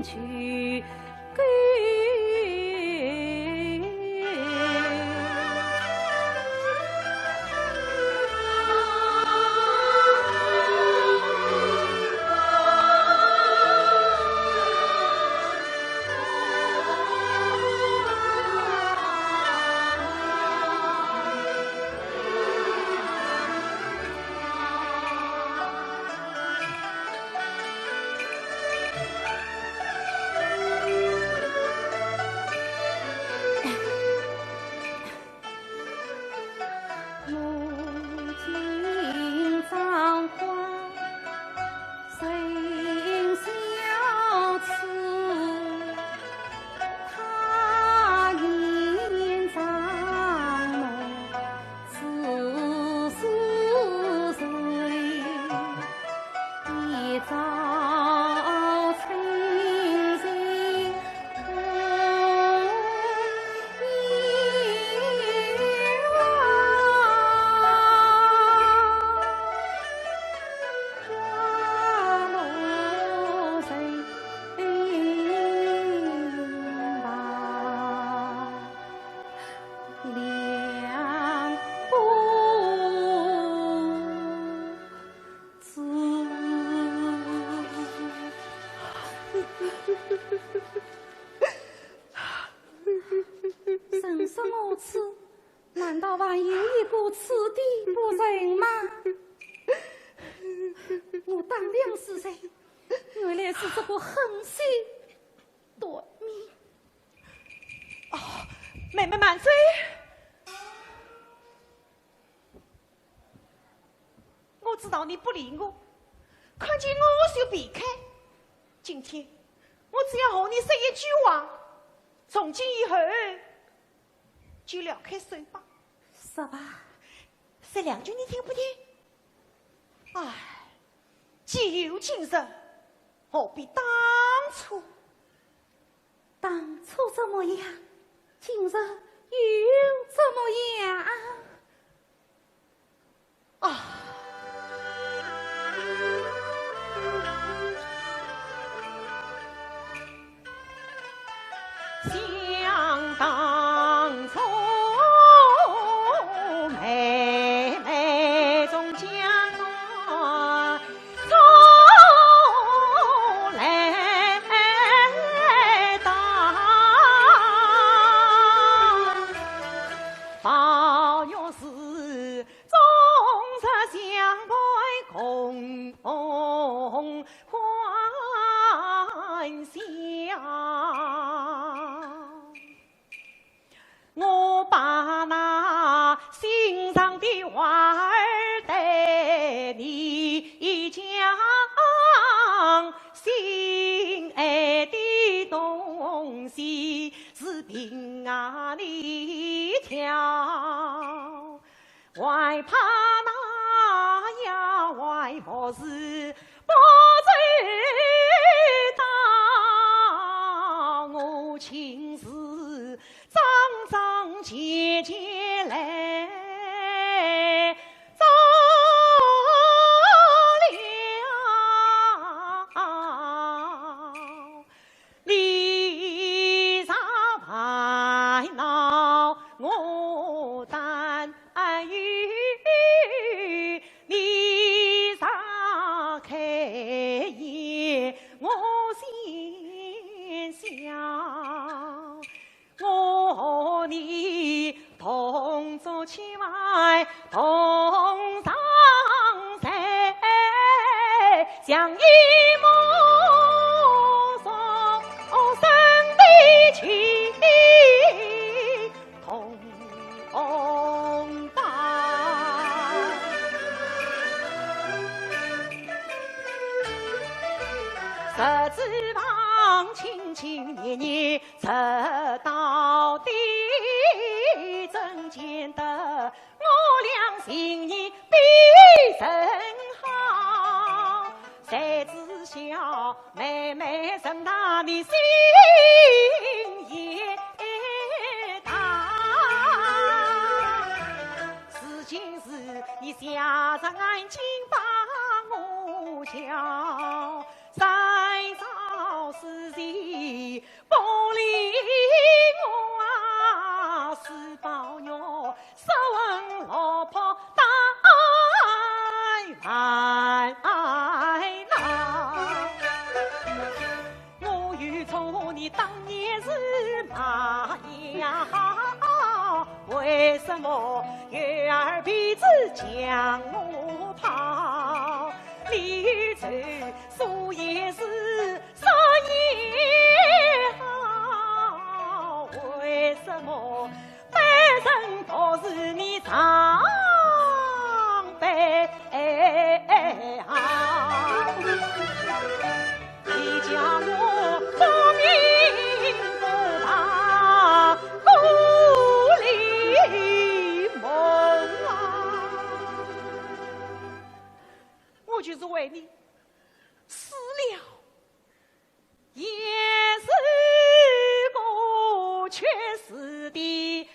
去归。人生如此，难道还有一个此地不成吗？我当良是谁，原来是这个狠心短命。哦，妹妹慢走。我知道你不理我，看见我就避开。今天我只要和你说一句话，从今以后就了开手吧。说吧。说两句你听不听？唉，既有今日，何必当初？当初怎么样？今日又怎么样？啊！想当初，妹妹从江南 出来到，宝玉是终日相陪共欢笑。 我把那心上的话儿对你讲，心爱的东西是凭啊你挑。 还怕那丫鬟不是不知道，我亲自桩桩件件来做了。 你若烦恼，我担忧；你若开言，我心笑。我和你同坐千万 同上山，像一母双生的情同胞。十指房亲亲热热 直到底，怎见得我俩情谊比人好？谁知晓妹妹人大，你心也大。如今是你下山赶紧把我叫，再找事情司马呀，为什么月儿鼻子将我泡？你走树也是，山也好，为什么半生不是你常悲？ 你叫我不明不白，故里梦啊。我就是为你死了，也是个缺失的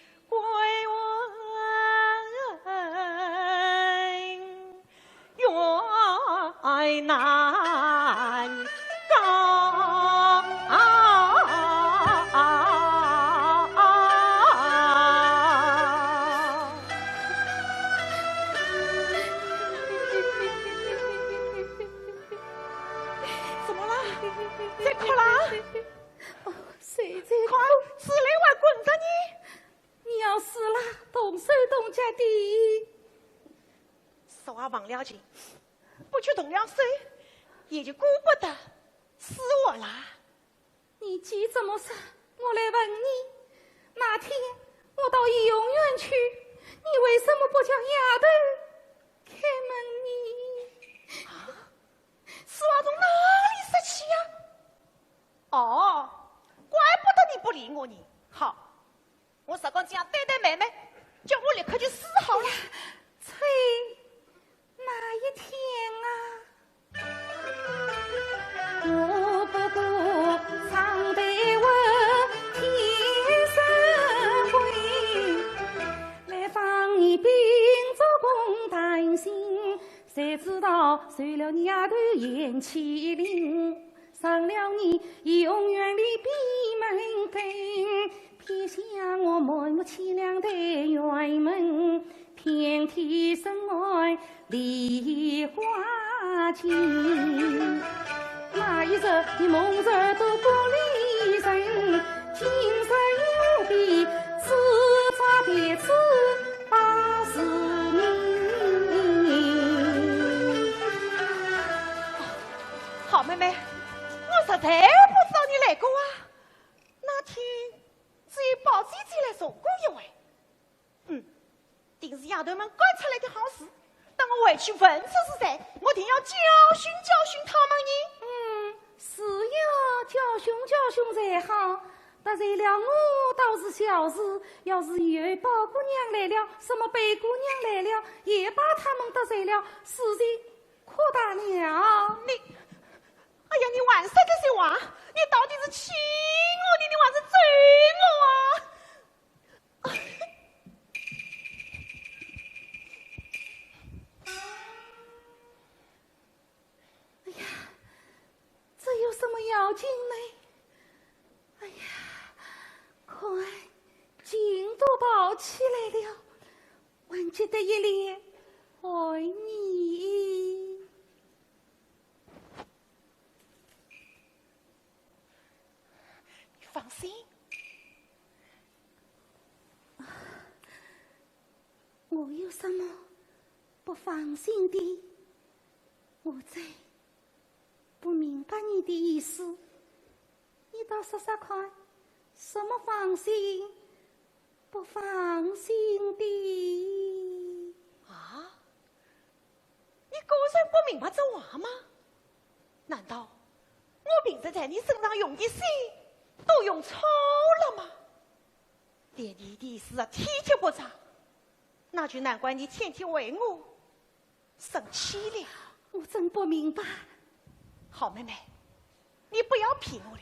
怎么了？在哭啦？哦，谁在哭？快，死了还滚着呢！ 你要死了，动手动脚的。说话忘了情，不去动了手，也就顾不得死活啦。你既这么说，我来问你，那天我到怡红院去，你为什么不叫丫头开门呢？啊？此话从哪里说起呀？哦，怪不得你不理我呢。好， 我实梗这样对待妹妹，叫我立刻去死好了。哎呀，催，哪一天啊？我不过唱得稳，天生贵。来访你并做公担心，谁知道谁料你丫头贤妻令。 上了你怡红院里闭门羹，撇下我满目凄凉的院门，遍体身外梨花尽。那一日你梦着都不离人，今生何必自作别子把自命。 好妹妹，我实在不知道你来过啊。那天只有宝姐姐来坐过一回。嗯，定是丫头们干出来的好事。等我回去问出是谁，我定要教训教训她们呢。嗯，是要教训教训才好。得罪了我倒是小事，要是以后宝姑娘来了，什么贝姑娘来了，也把她们得罪了，事情 可大了。你，哎呀，你还说这些话，你到底是气我呢，你还是咒我啊？哎呀，这有什么要紧呢？哎呀，看，劲都跑起来了，还急得一脸寒意。 你放心。我有什么不放心的？我真不明白你的意思。你倒说说看，什么放心不放心的？啊？ 你果然不明白这话吗？难道我平时在你身上用的心都用错了吗？连你的意思啊，体贴不着，那就难怪你天天为我生气了。我真不明白。好妹妹，你不要骗我了。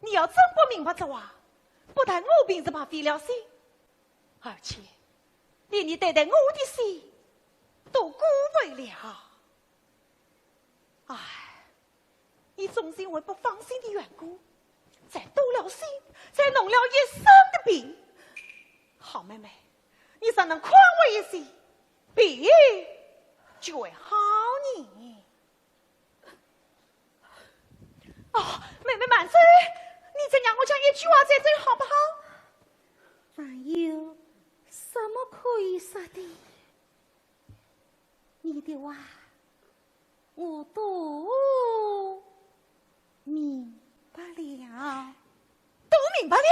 你要真不明白这话，不但我平时白费了心， 而且连你对待我的心都辜负了。唉，你总是因为不放心的缘故，才多了心，才弄了一身的病。好妹妹，你若能宽慰一些，病就会好呢。 哦，妹妹慢走，你再让我讲一句话再说好不好？还有什么可以说的？你的话我都明白了。都明白了？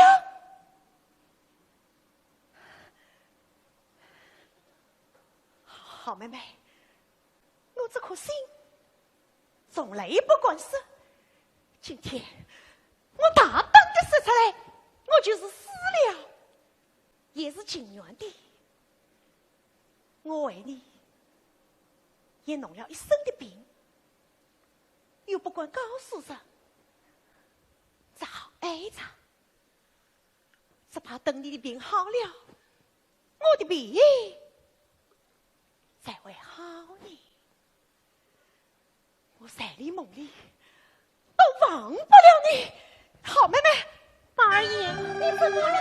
好妹妹，我这颗心从来也不敢说，今天我大胆的说出来，我就是死了，也是情愿的。我为你也弄了一身的病，又不敢告诉人，只好挨着，只怕等你的病好了，我的病才会好呢。我在你梦里都忘不了你，好妹妹。宝二爷，你怎么了？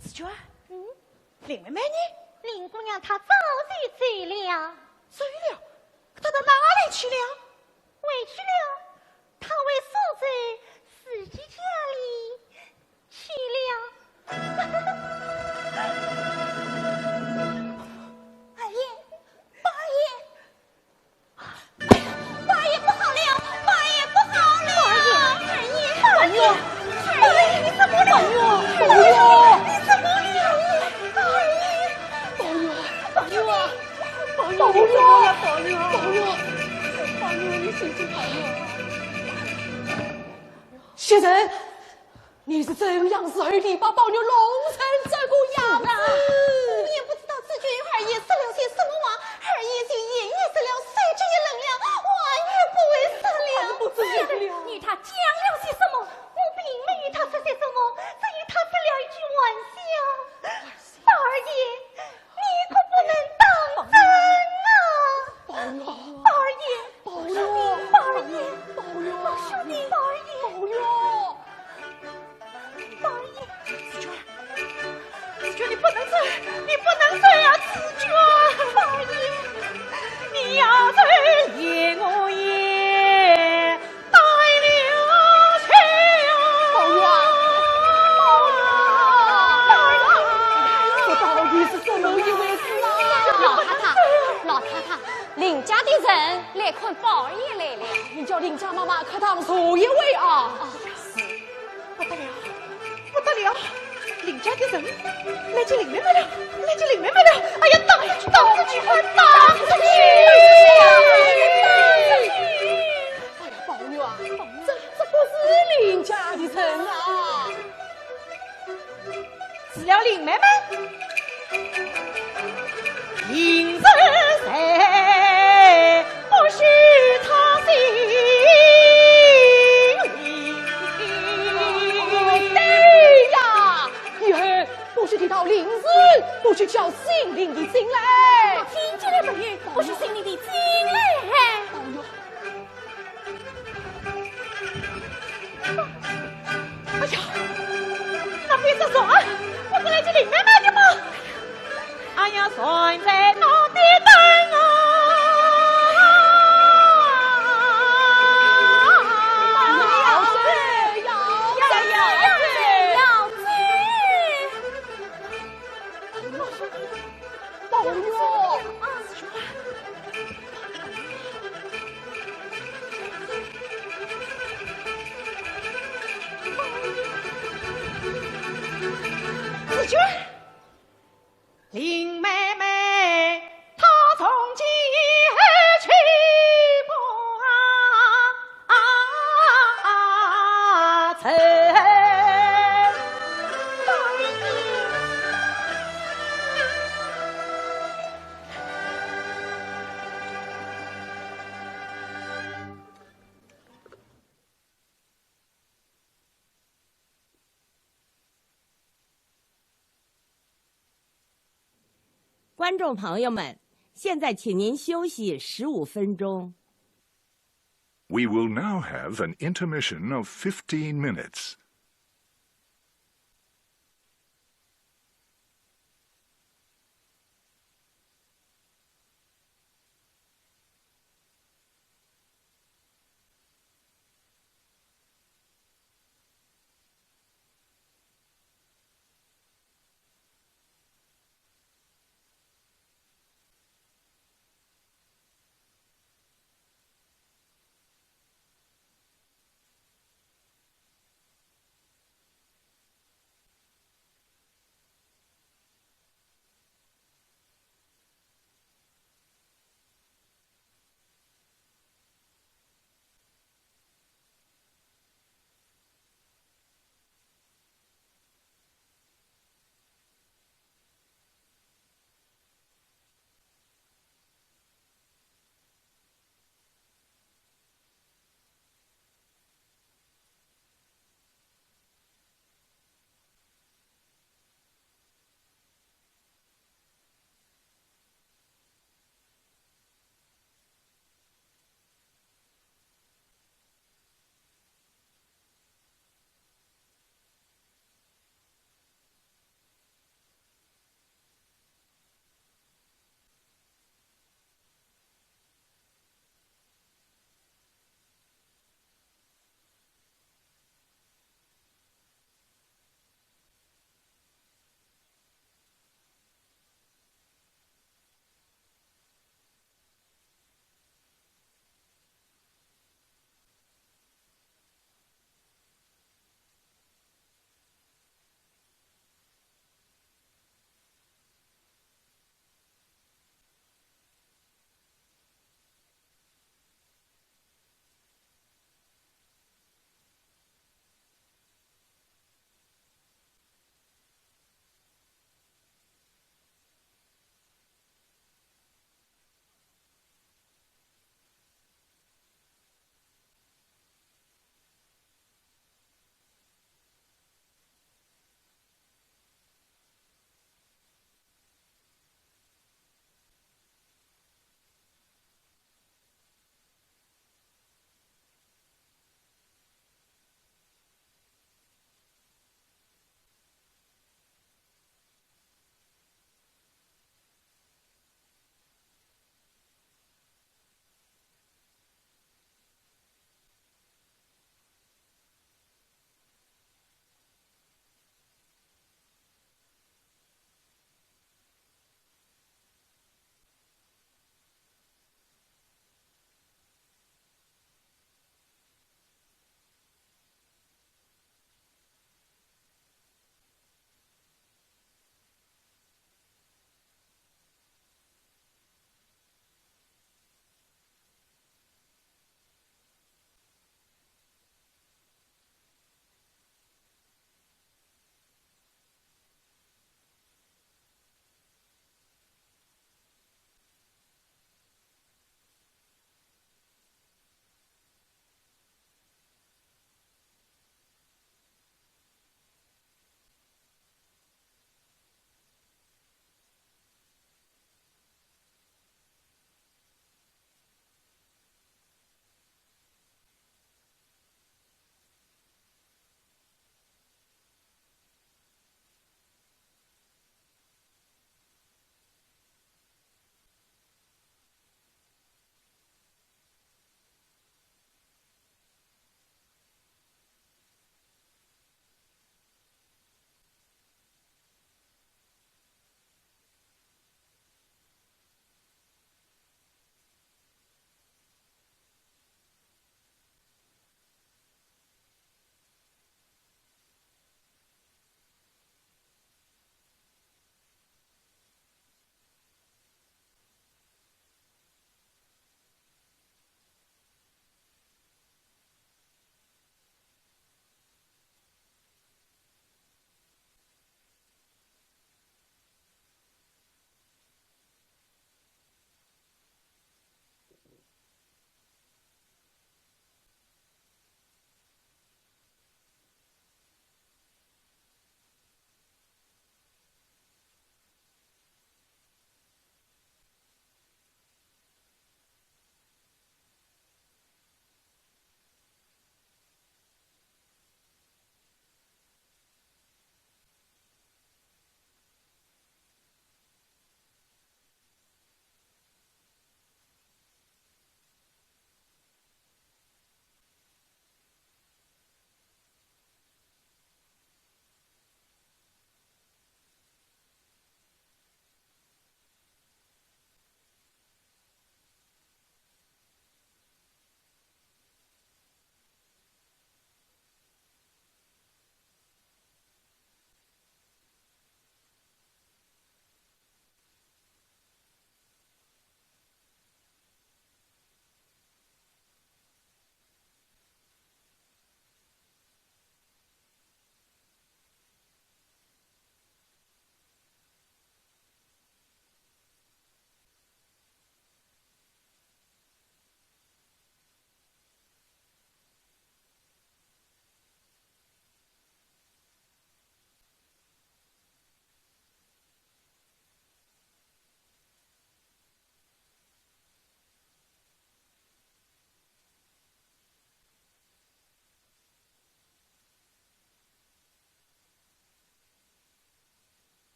紫鹃，嗯？林妹妹呢？林姑娘她早就走了。走了？她到哪里去了？回去了，她回苏州自己家里去了。二爷，宝二爷，宝二爷不好了，宝二爷不好了！宝二爷，宝二爷，宝二爷，你怎么了？宝二爷，你怎么了？宝二爷，宝二爷，宝二爷，宝二爷，你怎么了？宝二爷，宝二爷，宝二爷，你醒醒，宝二爷！先生，你是怎样时候地把宝玉弄成这个样子？我也不知道紫鹃与二爷说了些什么话，二爷就眼也直了，手指也冷了，话也不会说了。你与他讲了些什么？我并没与他说些什么，只与他说了一句玩笑。宝二爷，你可不能当真啊！宝玉，宝二爷，宝玉，宝二爷，宝玉，宝兄弟，宝二爷，宝玉。宝二爷，紫鹃，紫鹃，你不能走，你不能走呀，紫鹃！宝二爷，你要走，连我也带了去呀！宝玉啊，宝玉啊，宝玉啊，这到底是怎么一回事啊？老太太，老太太，林家的人来看宝二爷来了。你叫林家妈妈客堂坐一会啊。 不得了，不得了！林家的人来接林妹妹了，来接林妹妹了！哎呀，打出去，打出去，快打出去！哎呀，宝玉啊，这，这不是林家的人啊！ 除了林妹妹，林子才不许她姓林。对呀，以后不许提到林氏，不许叫姓林的进来。听见了没有？不许姓林的进来。哎呦， 哎呀，那边是谁？不是来接林妹妹的吗？哎呀，谁在那边等啊？要死，要死，要死！ 宝玉，紫鹃，林妹妹，她从前去过啊。 啊，这观众朋友们，现在请您休息十五分钟。 We will now have an intermission of fifteen minutes.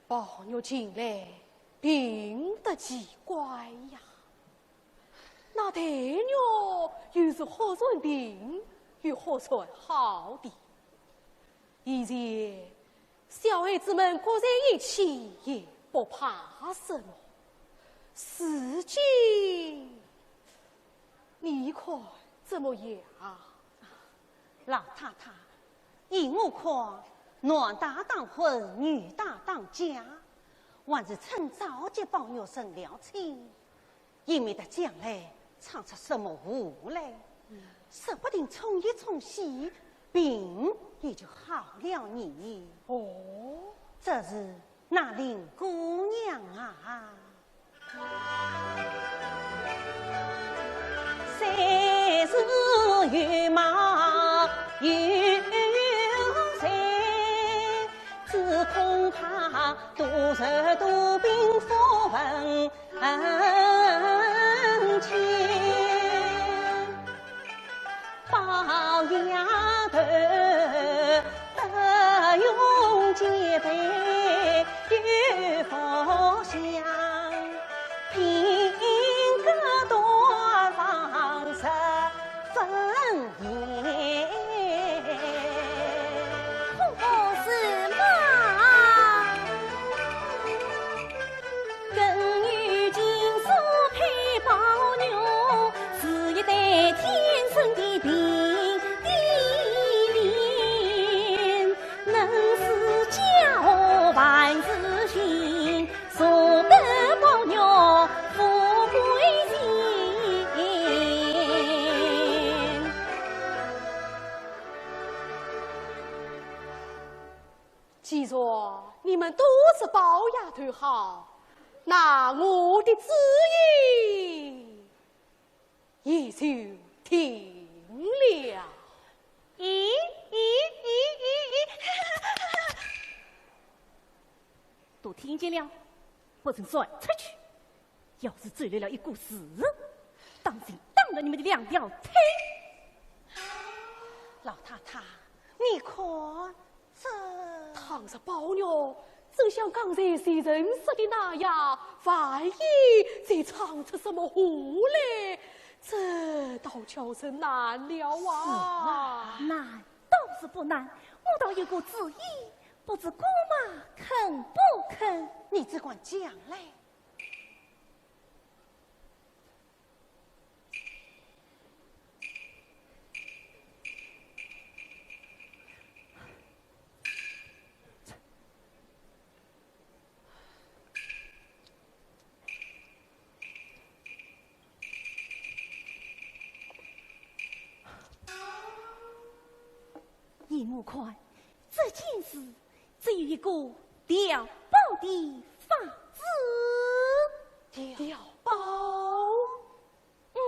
宝玉近来病得奇怪呀，那黛玉又是忽然病，又忽然好的。以前小孩子们各在一起也不怕什么，如今你看怎么样？ 老太太，依我看，男大当婚，女大当嫁，还是趁早给宝玉成了亲，以免得将来闯出什么祸来，说不定冲一冲喜，病也就好了呢。哦，这是 那林姑娘啊。虽是容貌有才，只恐怕多愁多病不问 恩情。宝丫头，德容兼备有福相，品格端方十分 可不是嘛。更有情所配宝玉，是一对天生的并蒂莲，能使家和万事兴， 赢得宝玉富贵人。既然你们都说宝丫头好，那我的主意 也就定了。咦，咦，咦，咦，咦。都听见了，不准传出去。要是传来了一个字，当心打断你们的两条腿。老太太，你看， 这，倘若宝玉真像刚才袭人说的那样，万一再闯出什么祸来，这倒叫人难了啊！是啊，难倒是不难，我倒有个主意，不知姑妈肯不肯？你只管讲来。 依我看，这件事只有一个调包的法子。调包？嗯。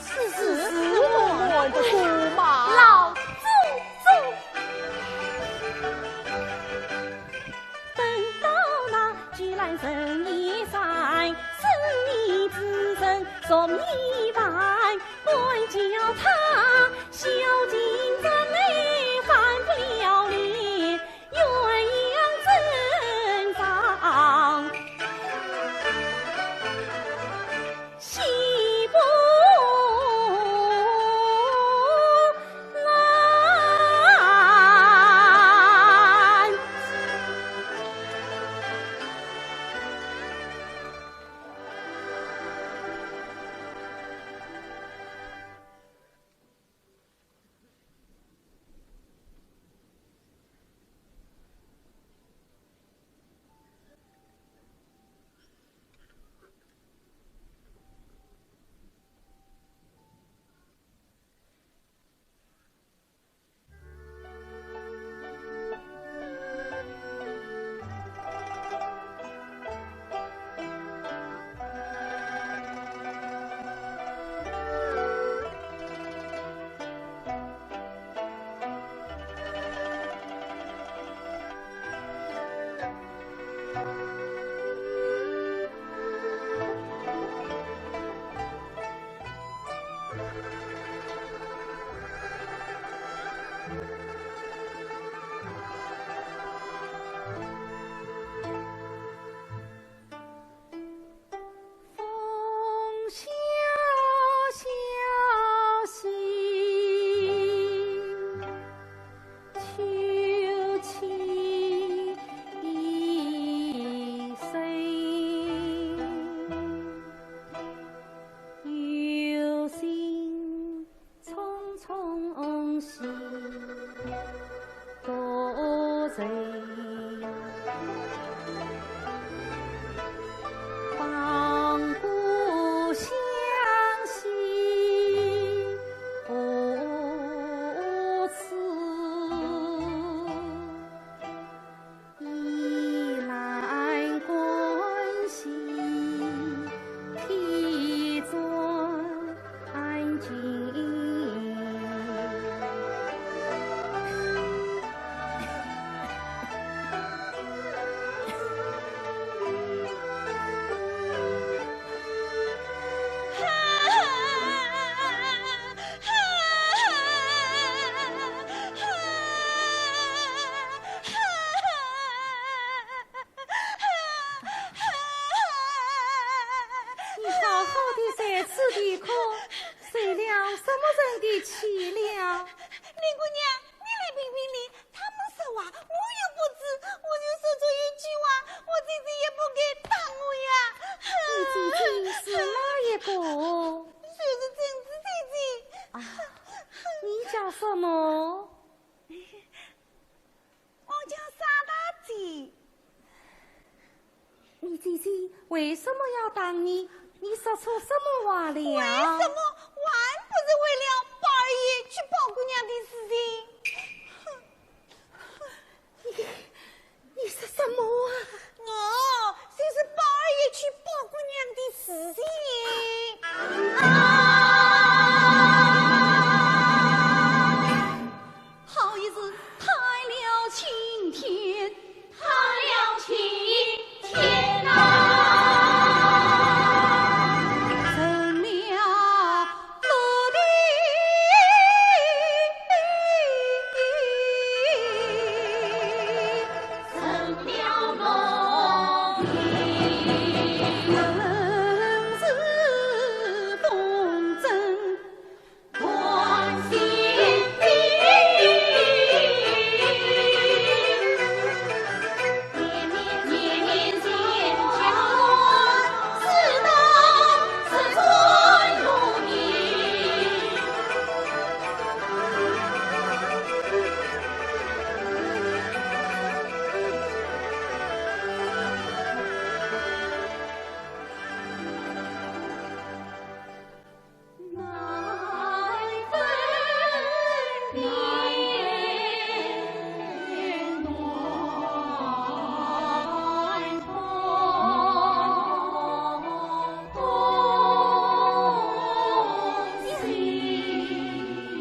是，是，是，我们的姑妈。老祖宗。你好好地在此地哭，受了什么人的气了？林姑娘，你来评评理，他们说话，我又不知，我就说错一句话，我姐姐也不该打我呀。你姐姐是哪一个？就是贞子姐姐。啊，你叫什么？ 我叫沙大姐。你姐姐为什么要打你？你说错什么话了？为什么？还不是为了宝二爷娶宝姑娘的事情。你，你说什么啊？我就是宝二爷娶宝姑娘的事情。啊！ 好一日太了青天，太了青天呐！成了落地，成了落地，人是风尘 姑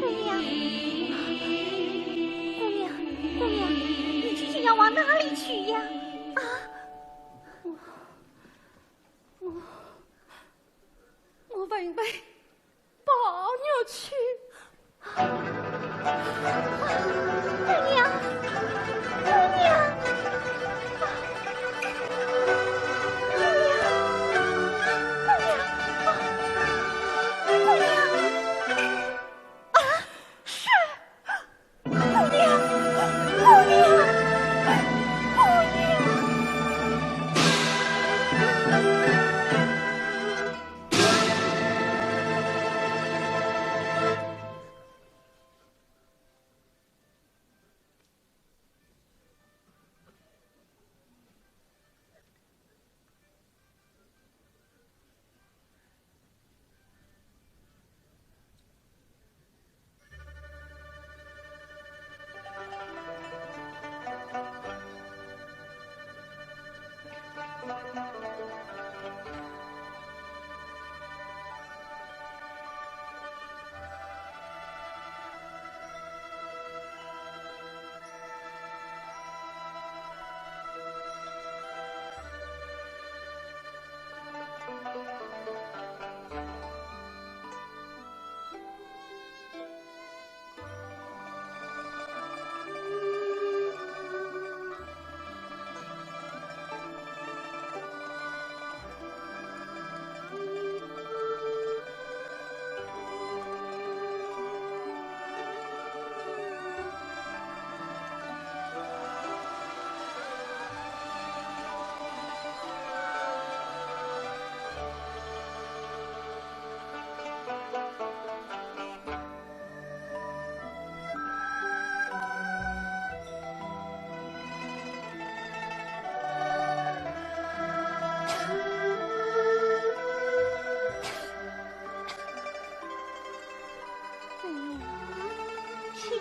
娘，姑娘，姑娘，你究竟要往哪里去呀？啊！ 我，我问问宝玉去。姑娘，姑娘，姑娘，姑娘，姑娘，啊，是。 姑娘，姑娘，姑娘。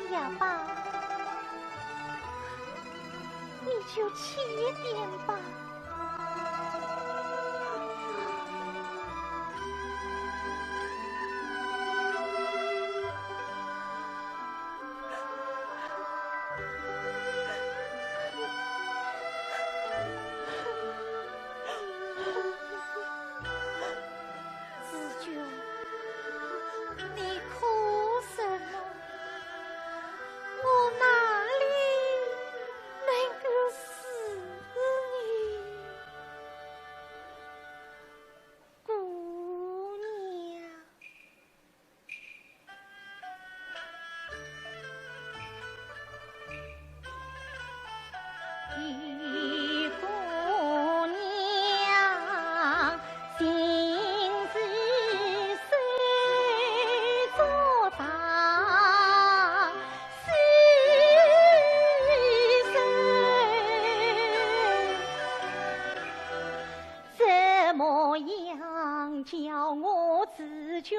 也罢，你就轻点吧。紫鹃，你哭什么？我哪里能够死呢？姑娘。 这模样叫我紫鹃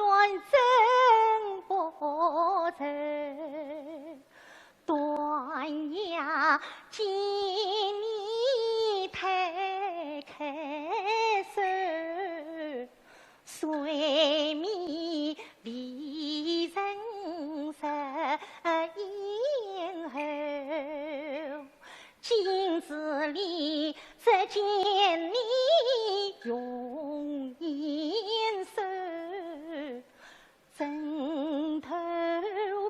真不忍。断呀，见你太开手，睡眠未曾入咽喉。 镜子里只见你容颜瘦，枕头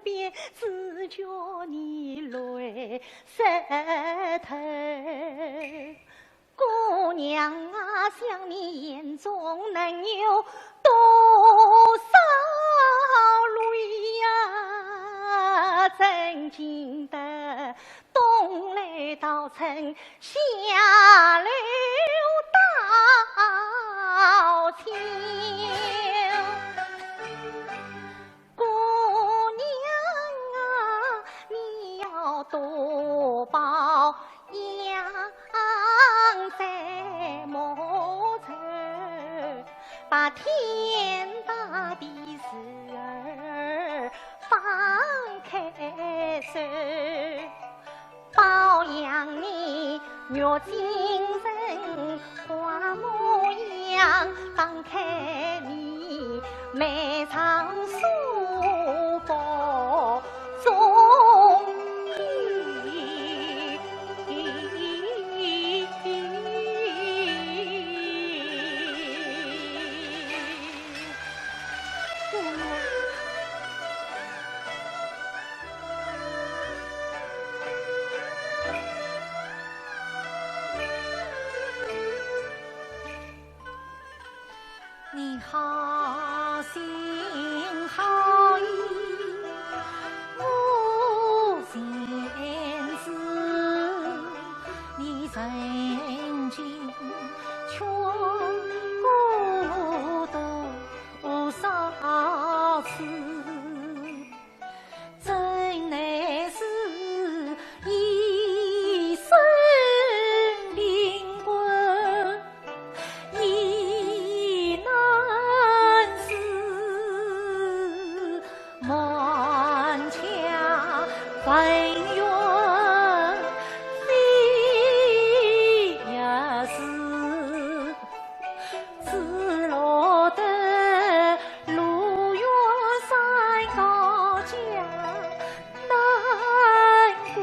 边只觉你泪湿透。姑娘啊，想你眼中能有多少泪呀？怎经得 东流到春，夏流到秋。姑娘啊，你要多保养在莫愁，把天大的事儿放开手。 保养你玉京城花模样，放开你眉上书法中意。 你好心好意，我全知，你曾经劝过我多少次，真乃是一生病根，一难事，满腔恩怨非一时。 只落得路远山高脚难归。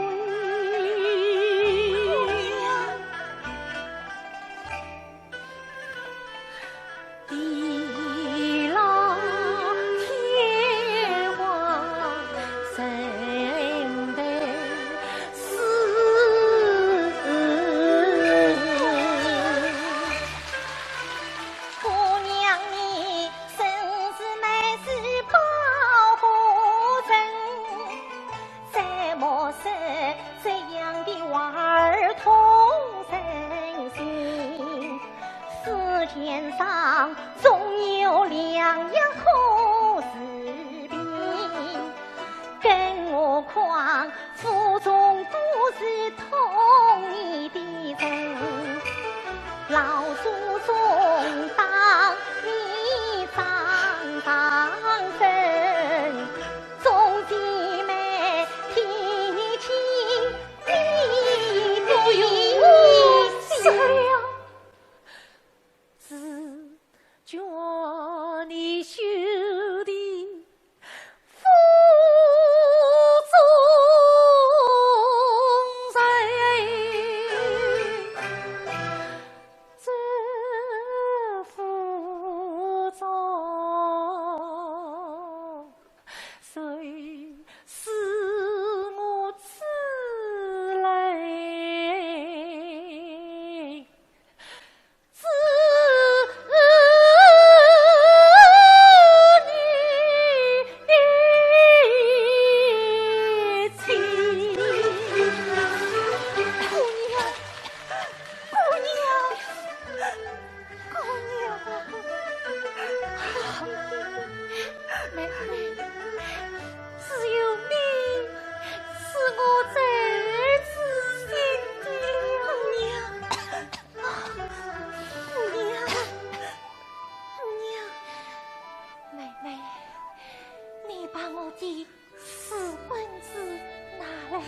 地老天荒，人对把我的死棍子拿来。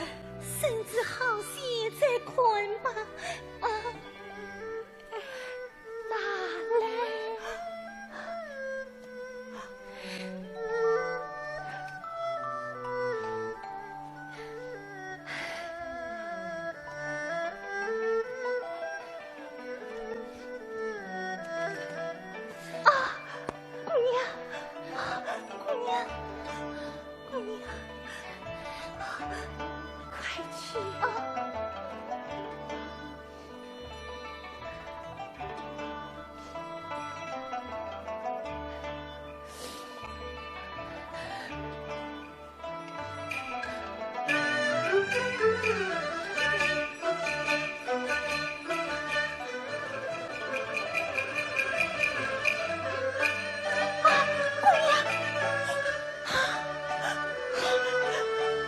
身子好些再看吧。啊，拿来。 啊，姑娘，啊，姑娘，姑娘，快去啊！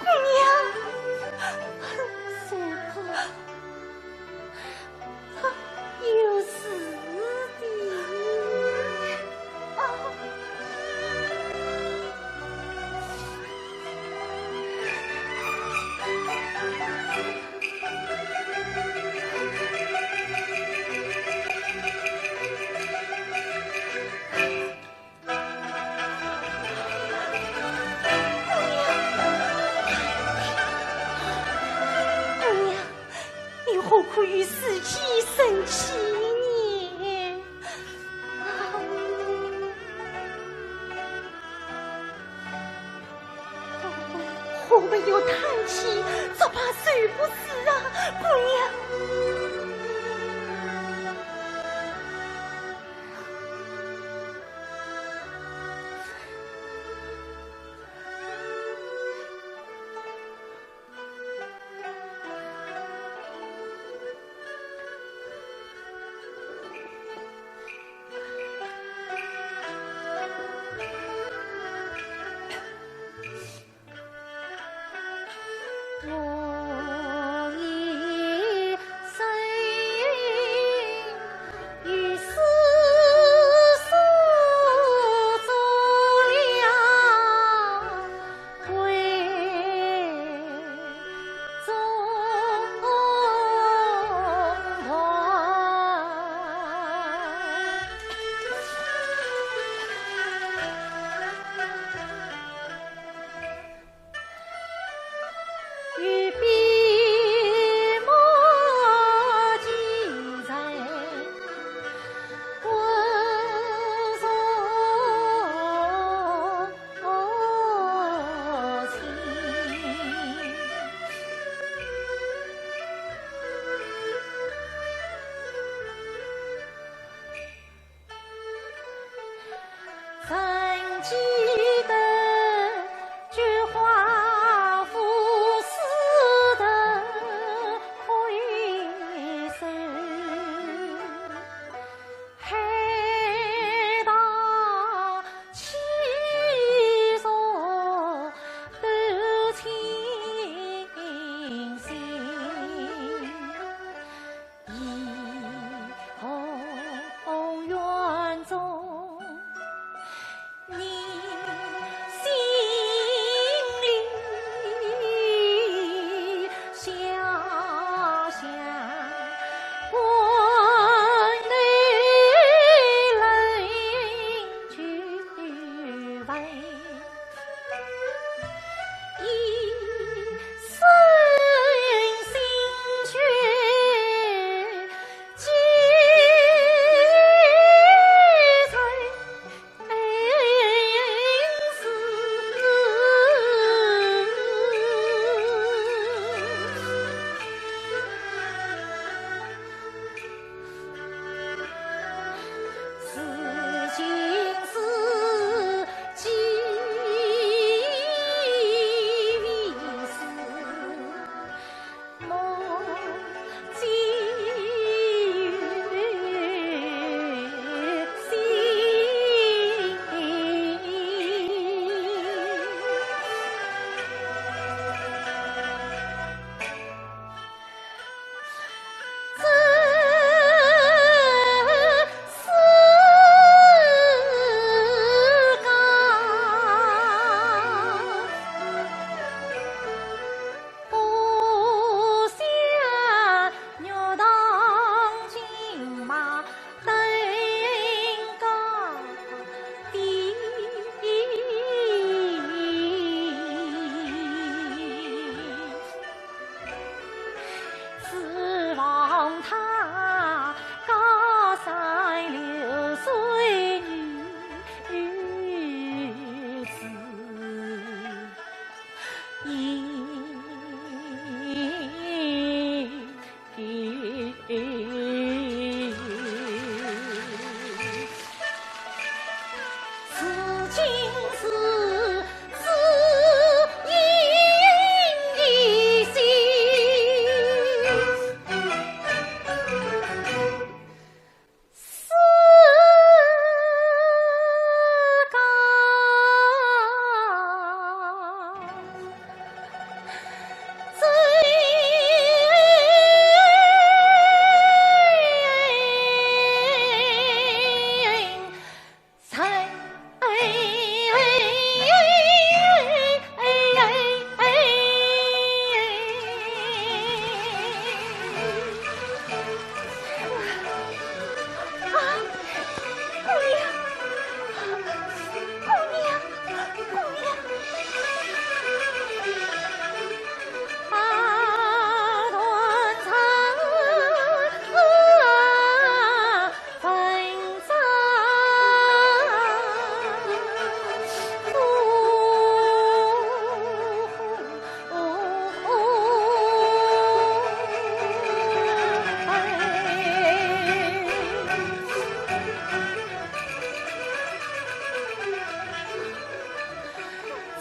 姑娘，谁怕？有事的。啊。 姑娘，你何苦与四姐生气呢？啊，我们，我们有叹气，只怕受不死啊，姑娘。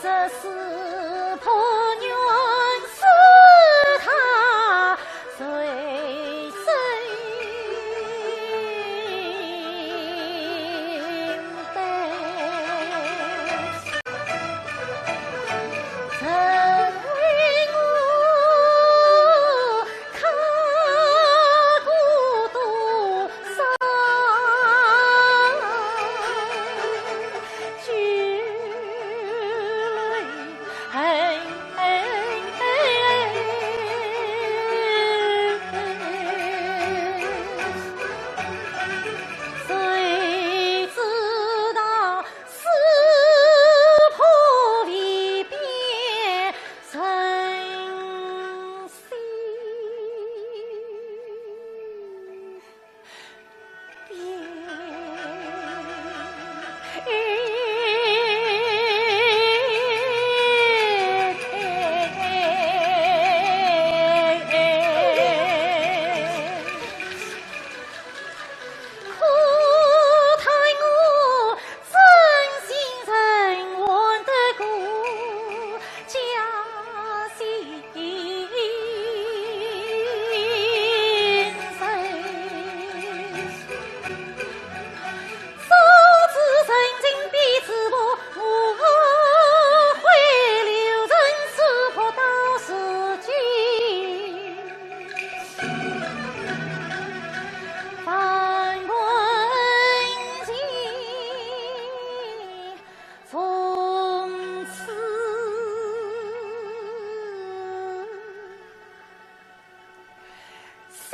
这世婆原是她最深悲，怎为我看过多少 举泪痕。谁知道世婆未必真心。 可叹我真心怎换得过 假戏真做，早知真情必自破，我悔留人世，活到如今。 万般情从此消。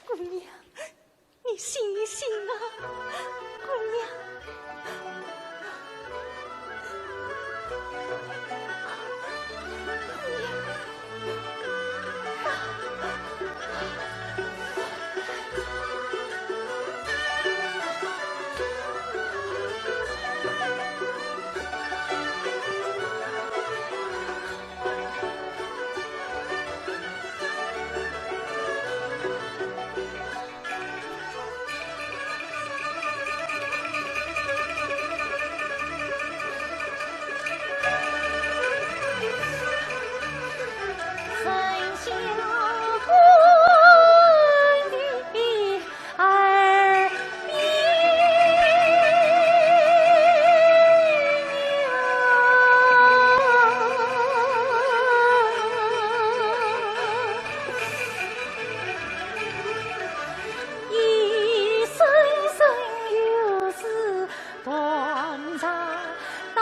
姑娘， 你醒一醒啊，姑娘。一声声又是断肠刀。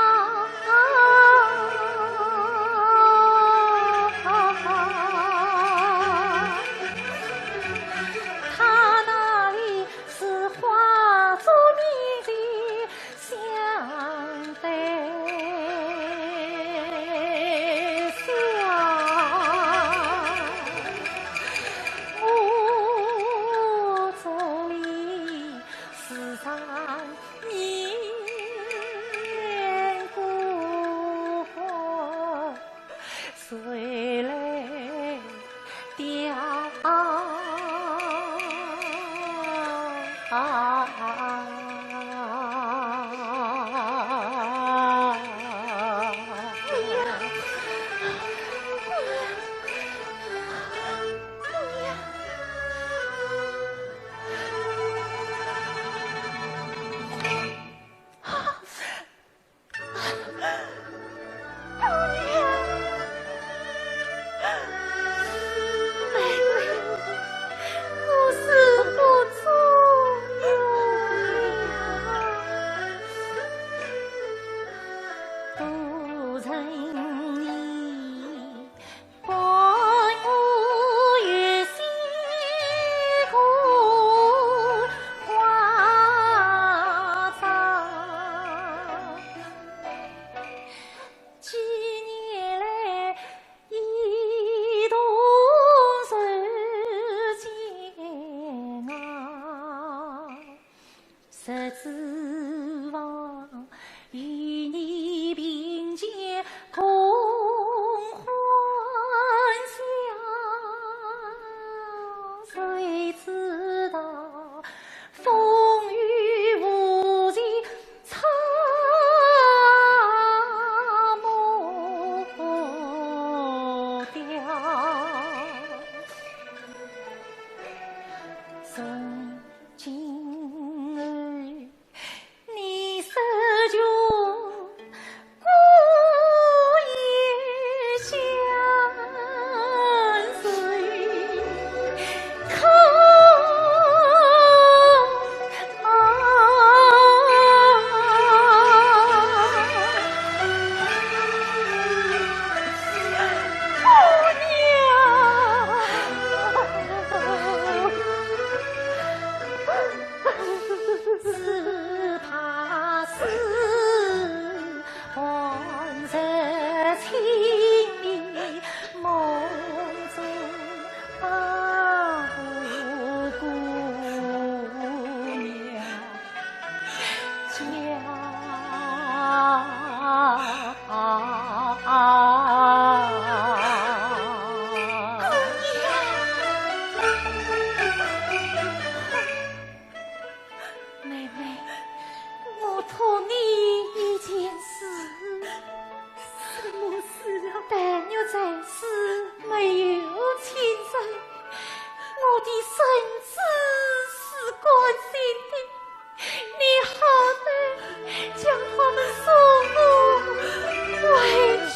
他那里是化作面前 相对笑，我这里时常念念不忘。 谁来调？谁知道风雨无情，草木枯掉。从今后 你手中孤雁相随，空茫。姑娘。 只怕是寒日清明，梦中把我姑娘叫。姑娘。 妹妹，我托你一件事。什么事啊？黛玉在世没有亲人，我的身子是甘心的，你好歹将他们送我回去。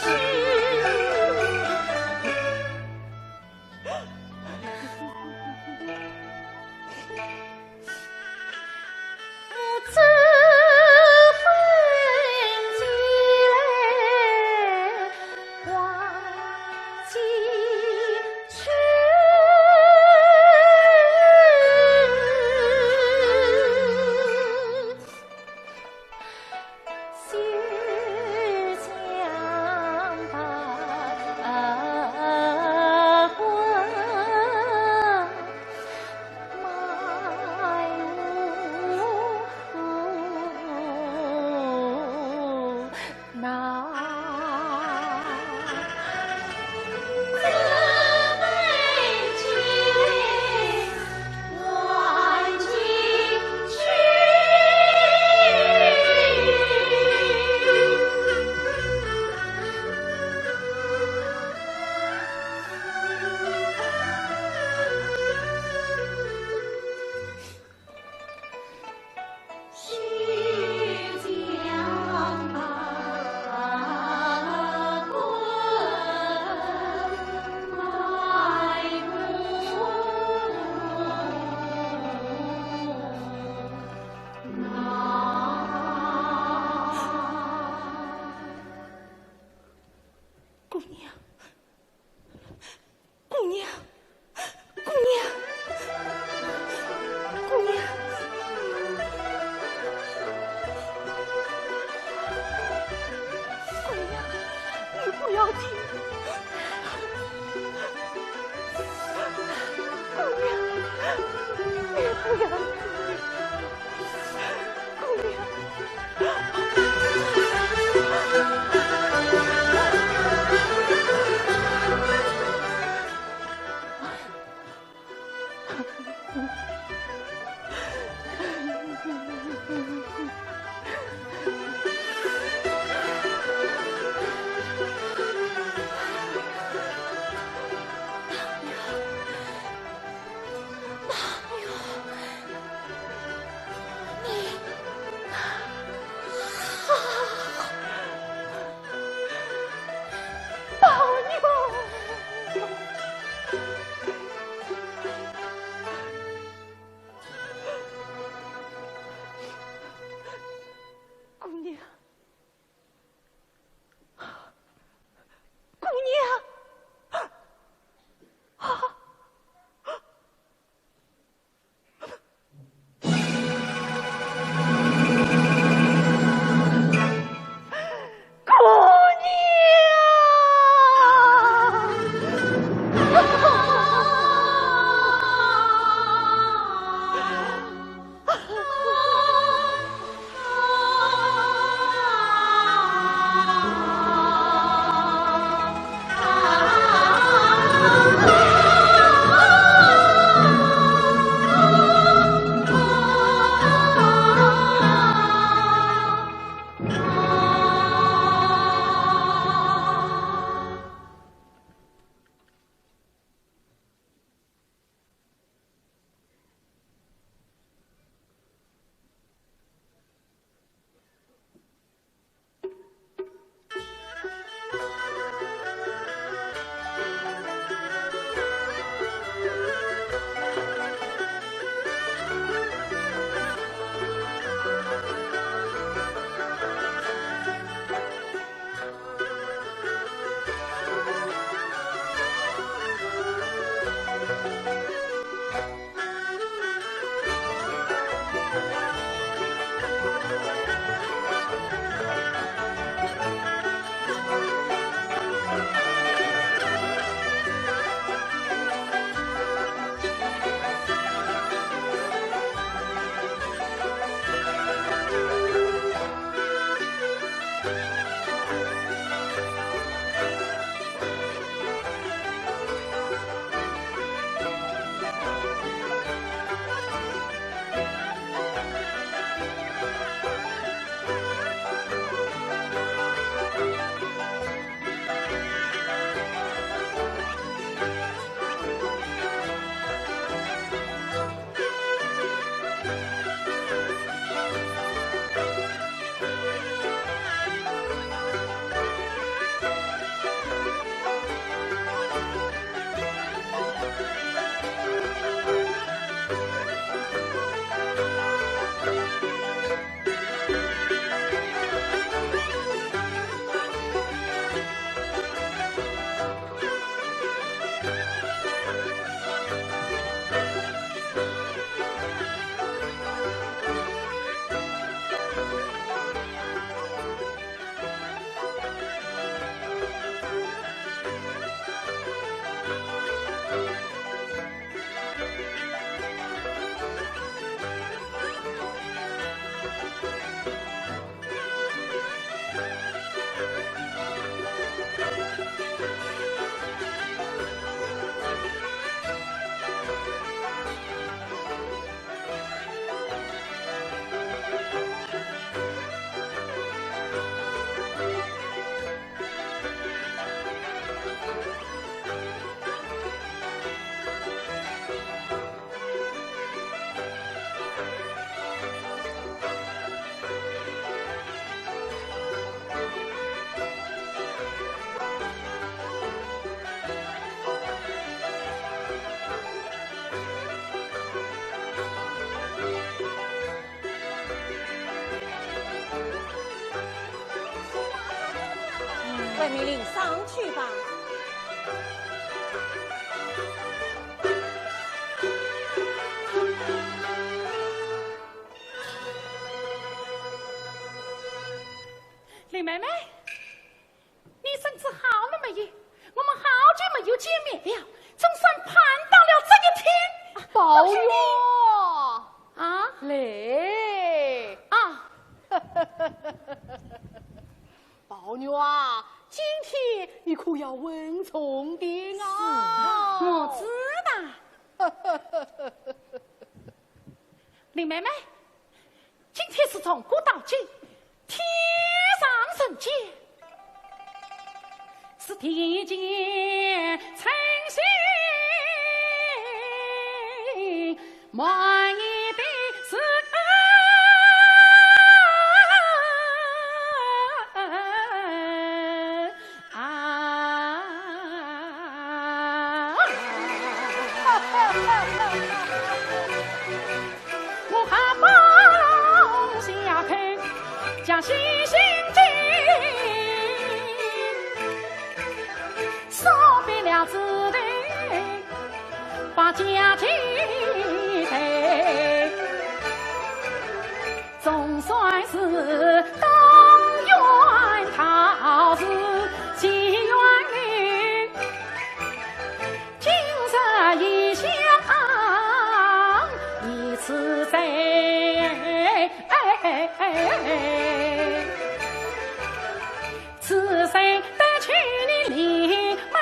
姑娘， 姑娘，姑娘，姑娘，姑娘，你不要听。姑娘，你不要听。姑娘。命令上去吧。林妹妹，你身子好了没有？我们好久没有见面了，总算盼到了这一天。宝玉。啊？来。啊。 宝玉啊，今天你可要稳重点啊。是啊，我知道。林妹妹，今天是从古到今，天上人间，是天间称心满意的事。 啊，我好不容易下口，将心心经说白了之后，把家庭对。 总算是当愿道士结缘，今日一想一次醉。此生得娶你林妹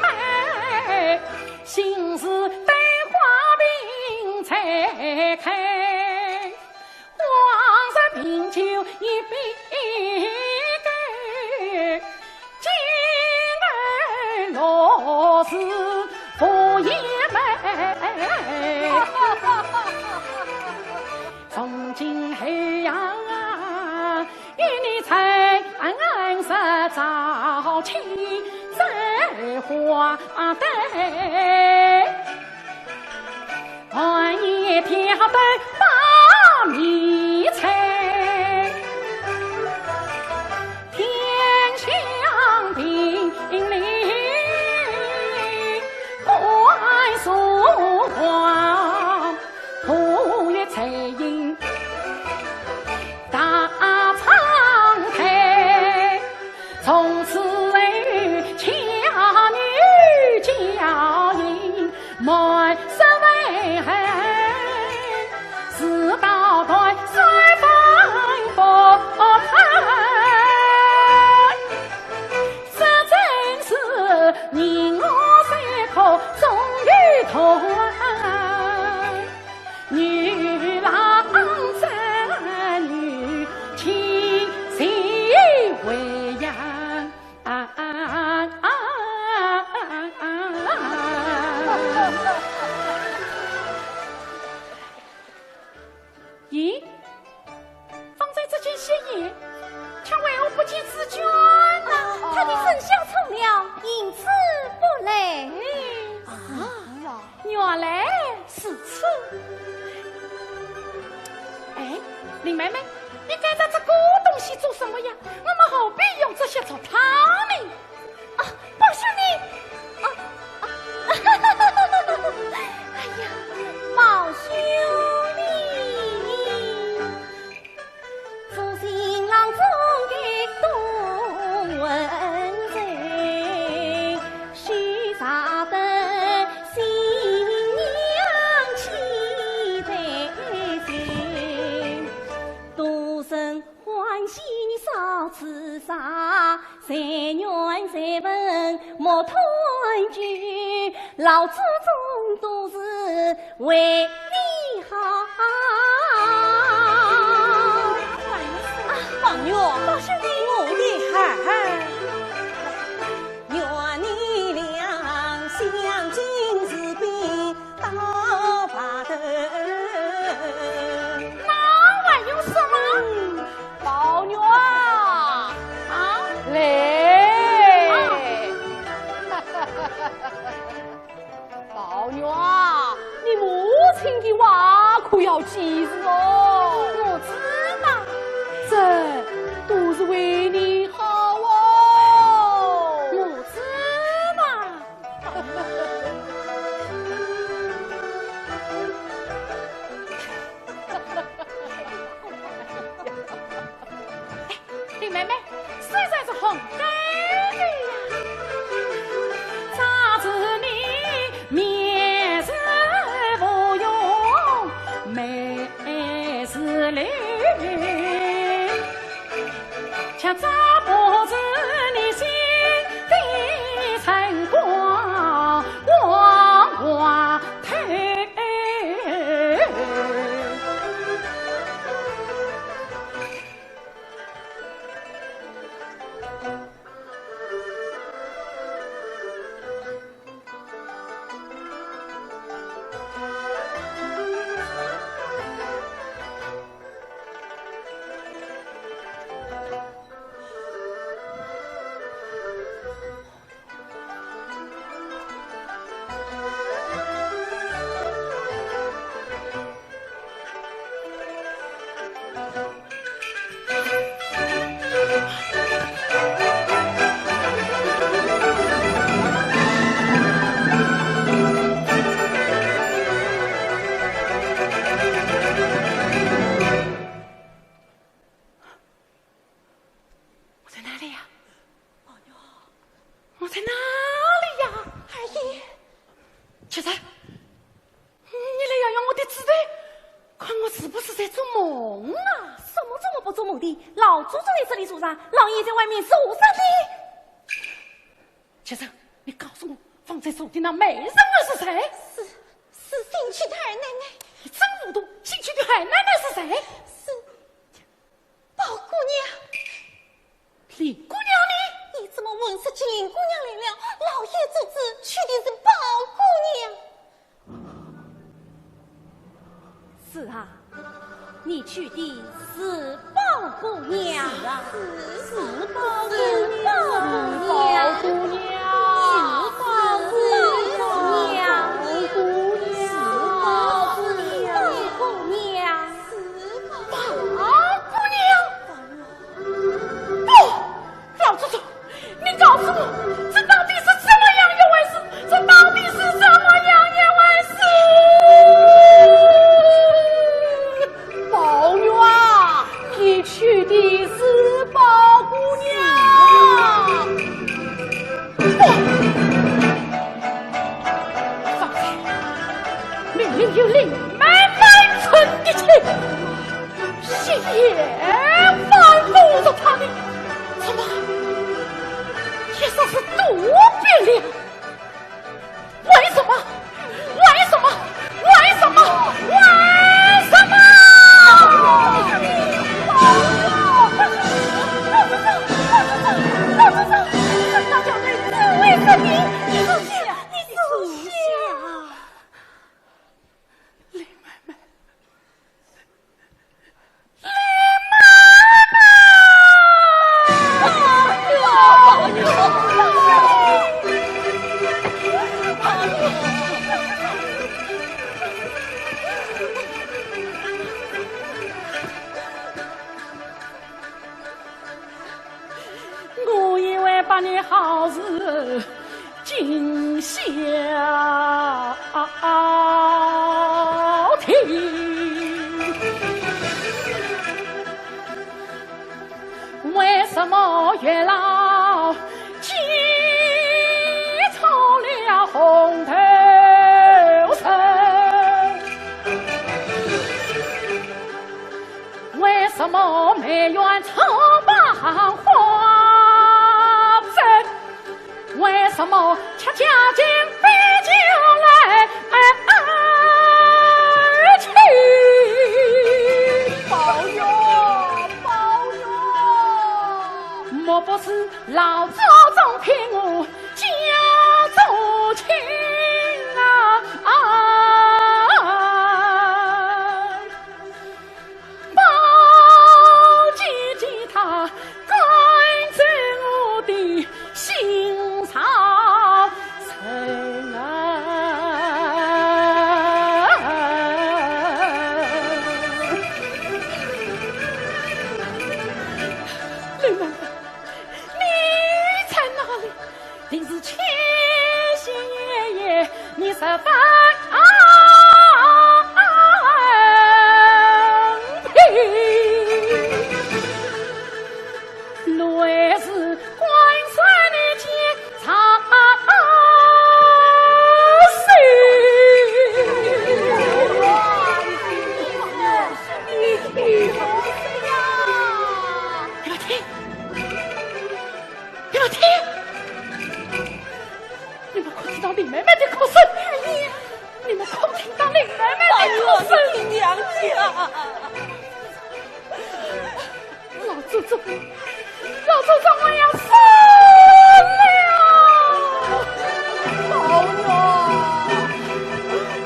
妹，心事对花瓶拆开。 往日饮酒一杯羹，今日落日无言眉。从今后呀，与你才是朝夕在花灯。 寒夜挑灯把米炊，添香瓶里观书画，吐月醉饮大唱开。 从此后巧女娇莺满室飞，事到断绝分不开。这真是你我谁可终有同。 女郎织女，情谁为呀？啊啊啊啊啊！咦，方才只见雪雁，却为何不见紫鹃呢？她的生肖冲了，因此不来。啊，是啊。 原来如此。哎，林妹妹，你带着这个东西做什么呀？我们何必用这些做汤呢？啊，宝兄弟，啊，啊，哎呀，宝兄弟。 做新郎终该懂恩情，须sab得新娘期待心。多生欢喜少痴傻， 谁愿谁问莫团聚，老祖宗都是为你好。啊，宝玉，宝兄弟，我的孩儿。愿你两相敬如宾， 到白头。那还用说吗？嗯，宝玉啊，啊？来。啊。宝玉啊，你母亲的话可要记住哦。我知道。这都是为你好哦。梦啊？什么做梦不做梦的？老祖宗在这里坐着，老爷在外面坐着的。秋生，你告诉我，方才坐的那美人儿是谁？是，是新娶的二奶奶。你真糊涂，新娶的二奶奶是谁？是宝姑娘。 林姑娘呢？你怎么混说起林姑娘来了？老爷做主娶的是宝姑娘。是啊，你娶的是宝姑娘。是啊，是宝姑娘。是宝姑娘。是宝姑娘。是宝姑娘。是宝姑娘。是宝姑娘。 不，老祖宗，你告诉我，这到底是怎么样一回事？这到底是怎么样一回事？宝玉啊，你娶的是宝姑娘。不，方才明明有林妹妹成的亲。 是也反复着他的，怎么也说是多变了？为什么？为什么？为什么？为什么？林妹妹。 我以为百年好事尽消停，为什么月老见错了红头绳？ 为什么梅园草把花争？为什么恰恰今非就来爱情？宝玉，宝玉。莫不是老祖宗听我家族亲啊？ 宝姐姐她赶走我的心上人啊！林妹妹，你在哪里？ 定是千谢爷爷你十分恩庇，奴儿是官山的监察使。你听，你听，你听。 你们听，你们可听到林妹妹的哭声？你们可听到林妹妹的哭声？宝玉，你听娘讲。老祖宗，老祖宗，我要死了！宝玉，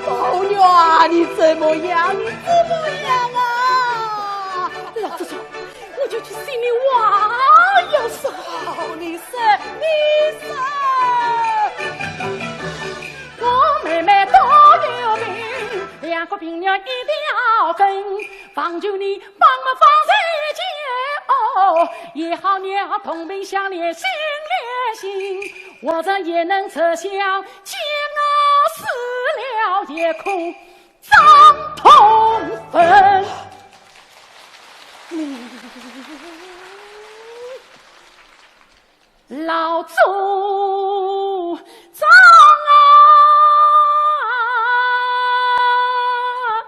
宝玉啊，你怎么样？你怎么样啊？老祖宗， 我就去寻你话要说。你说，你说。我妹妹都有病，两个病人一条根，望求你帮我方才解哦，也好让同病相怜心连心，或者也能这厢将我死了也可 葬同坟。老祖宗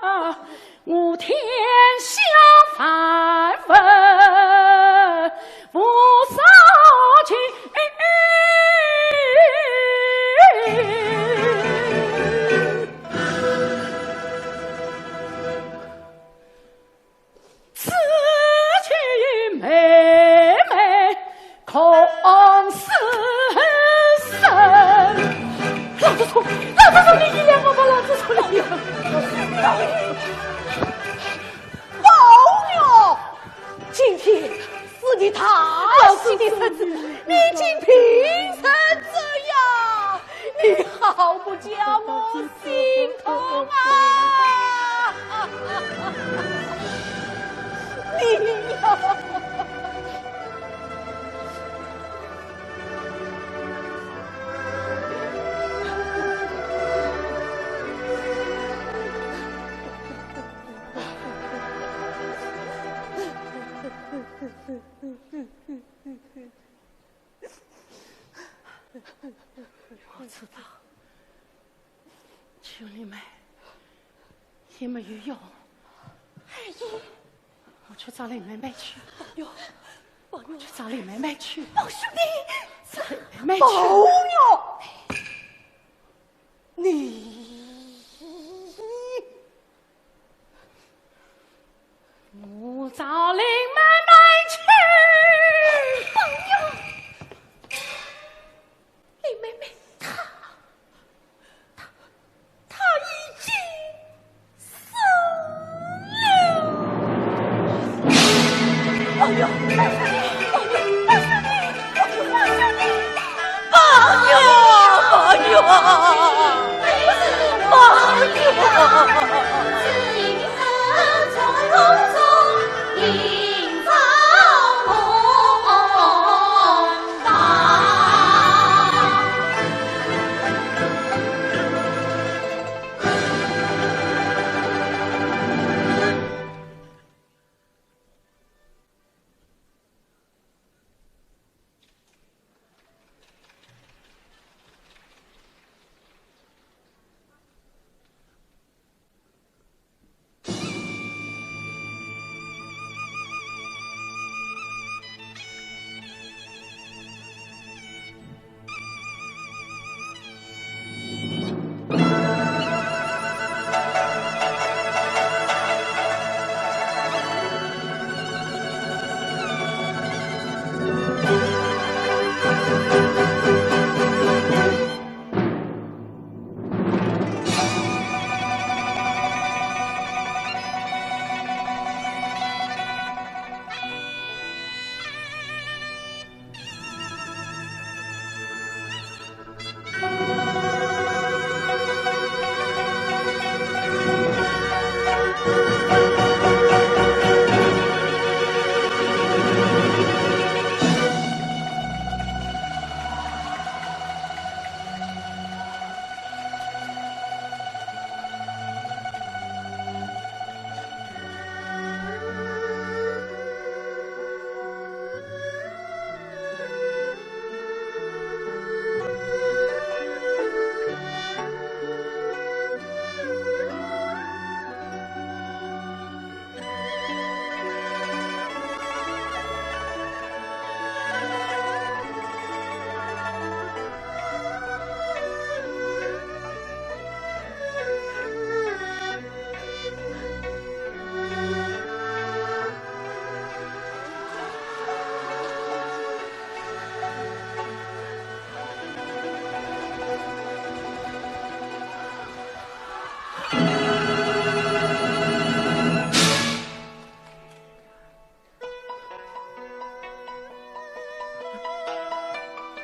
啊，我天下宝玉，今天是你大喜的日子，你竟病成这样，你好不叫我心痛啊！你呀！我知道，救你们也没有用。二爷，我去找林妹妹去。宝玉，宝玉，去找林妹妹去。宝兄弟，找林妹妹去。宝玉，你。 我找林妹妹去。宝玉，林妹妹她，她，她已经死了。宝玉，宝玉，宝玉，宝玉，宝玉，宝玉。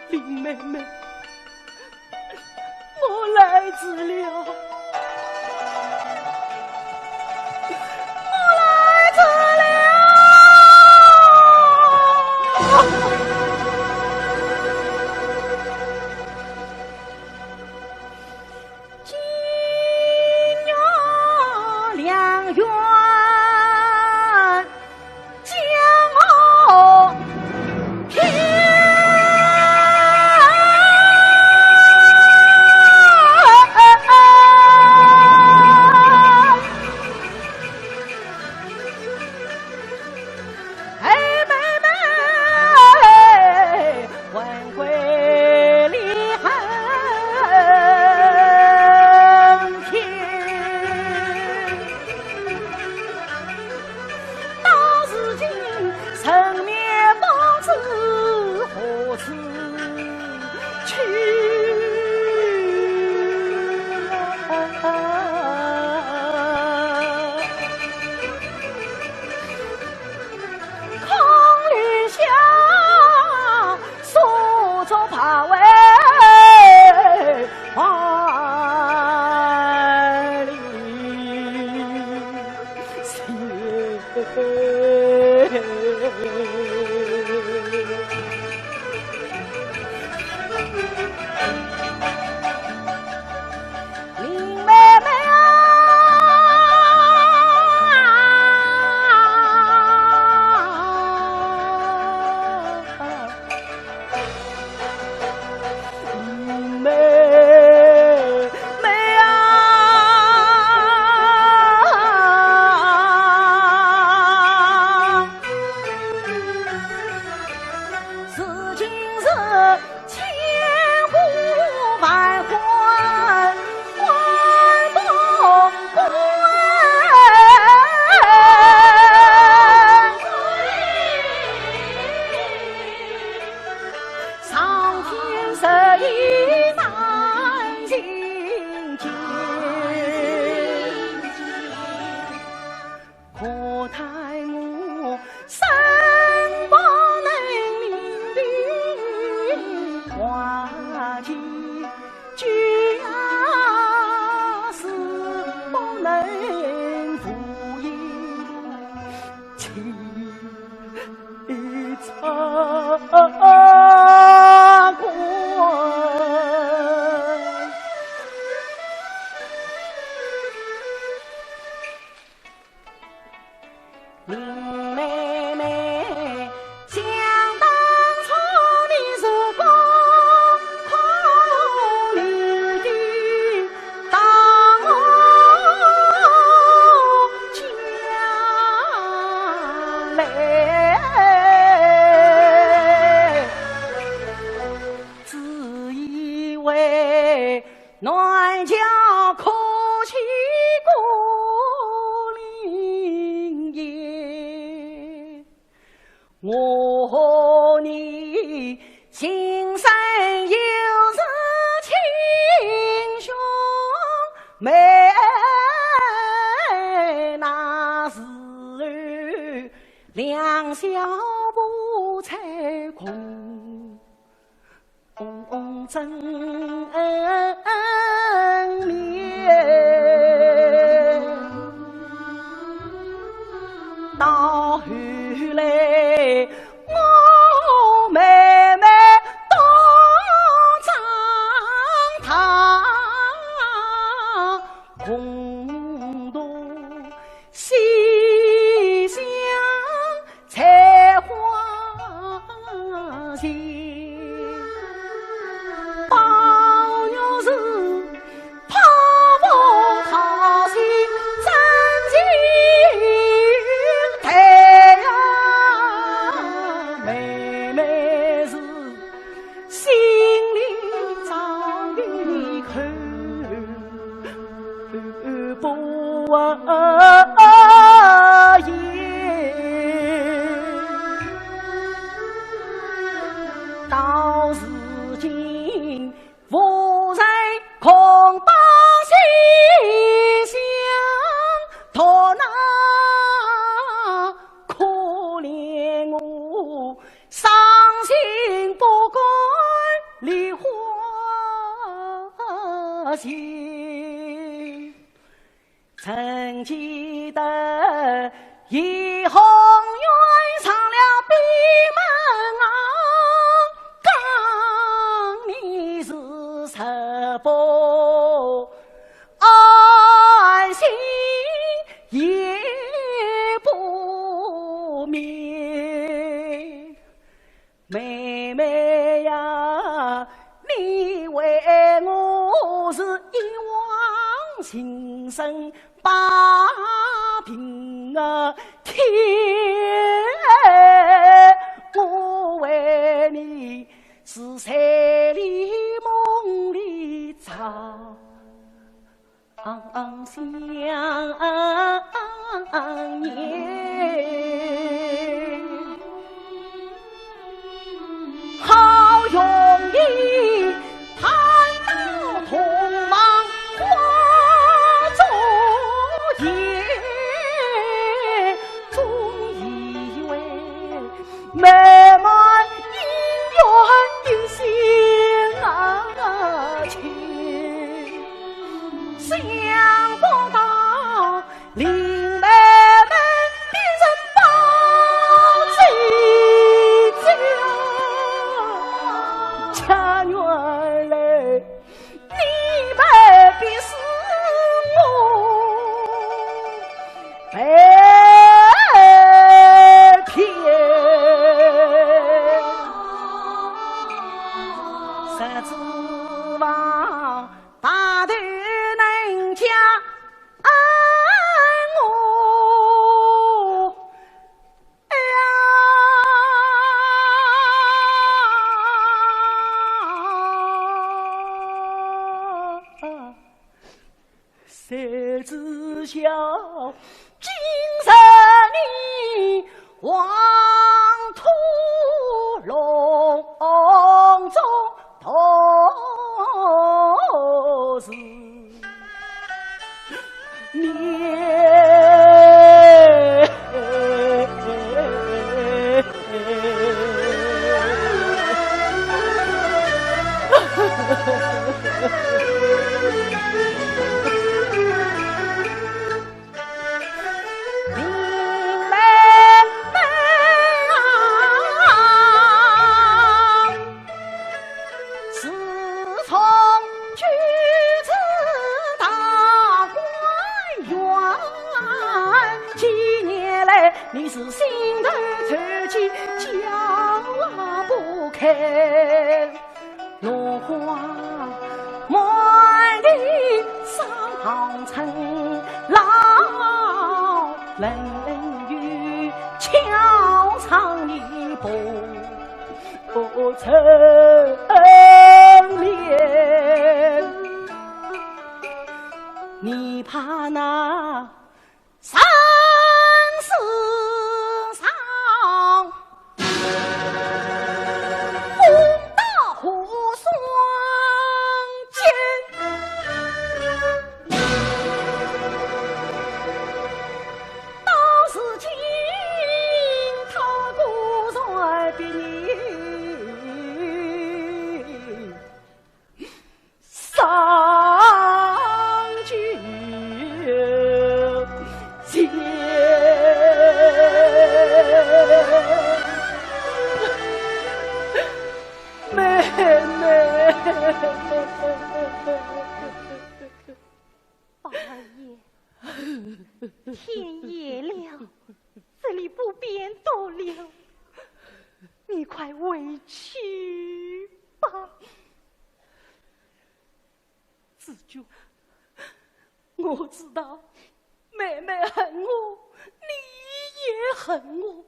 林妹妹，我来迟了，我来迟了。金玉良缘将我骗。哎，妹妹，还归里恨天。待我生不能离的花期，就要是不能赴一起唱歌。 林妹妹，想当初你是个可怜的，当我将来只以为 南桥可栖孤零夜，我和你情深又是亲兄妹，那时候两小无猜空 争眠。到后来，我妹妹都长大，共同 西厢采花前，宝玉是泡泡桃心真情待呀，妹妹是 心里装的口不言。到如今，无人共把心相托，那可怜我 伤心不敢梨花情。曾记得怡红院上了闭门啊，讲你是直播 安心也不眠。妹妹呀，你为我是一往情深把情啊添，我为你是睡里梦里长 相念。好容易盼到同房花烛夜，终以为 美满姻缘一线情，想不到林妹妹变成包拯家，家园来 你们必是我被骗。实指望大头能将恩我 哎呀，谁知晓今日你黄土路中同是 你几年来，你是心头愁结，讲不开。落花满地伤春，老人又敲窗你不成眠。你怕那 生死上，风刀和霜剑，到如今他固然比你 上九天。妹妹。宝二爷，天也亮，这里不便多留，你快回去吧。 紫鹃，我知道妹妹恨我，你也恨我，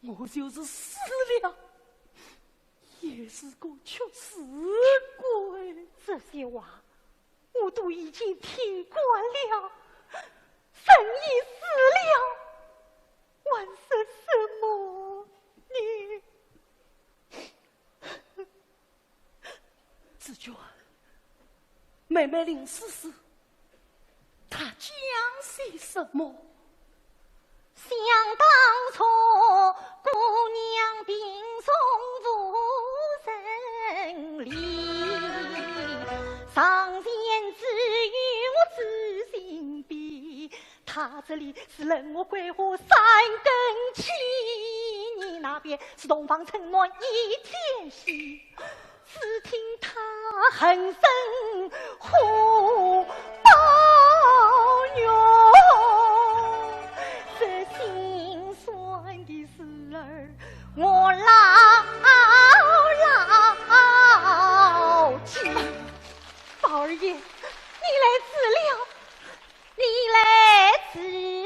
我就是死了，也是个屈死鬼。这些话我都已经听惯了，人已死了，还说什么呢？ 紫鹃，妹妹临死时，她讲些什么？想当初，姑娘病重无人理，上前只有我知心悲。 她这里是冷漠桂花三更起，你那边是洞房春暖一天喜。只听她恨声呼抱哟，这心酸的事儿我牢牢记。宝二爷，你来迟了。 你来迟了。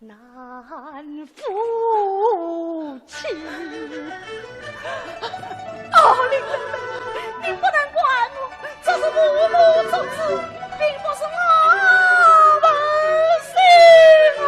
难夫妻。哦，林妹妹，你不能怪我，这是父母之志，并不是我不行啊。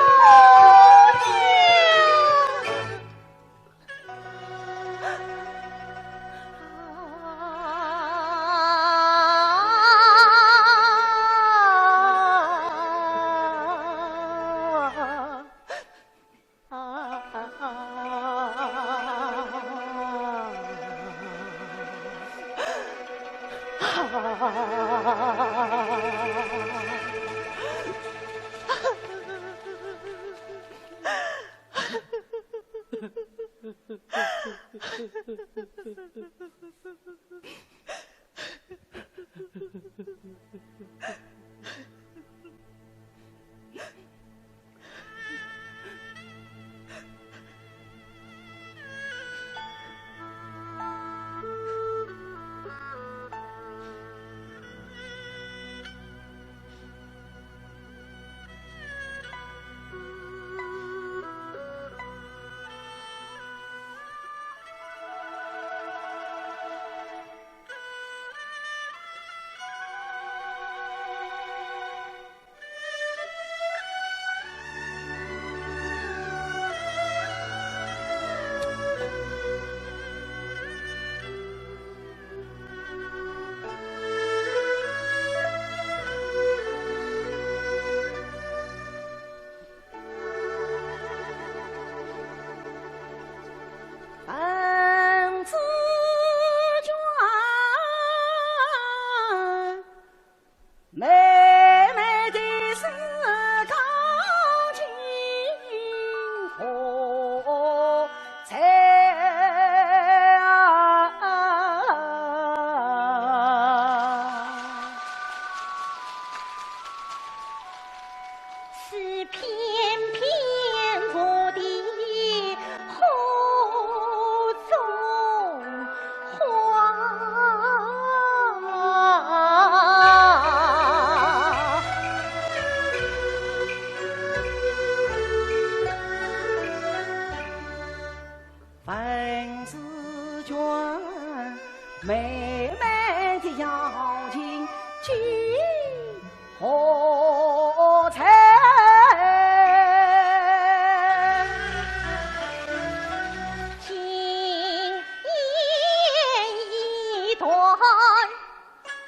断，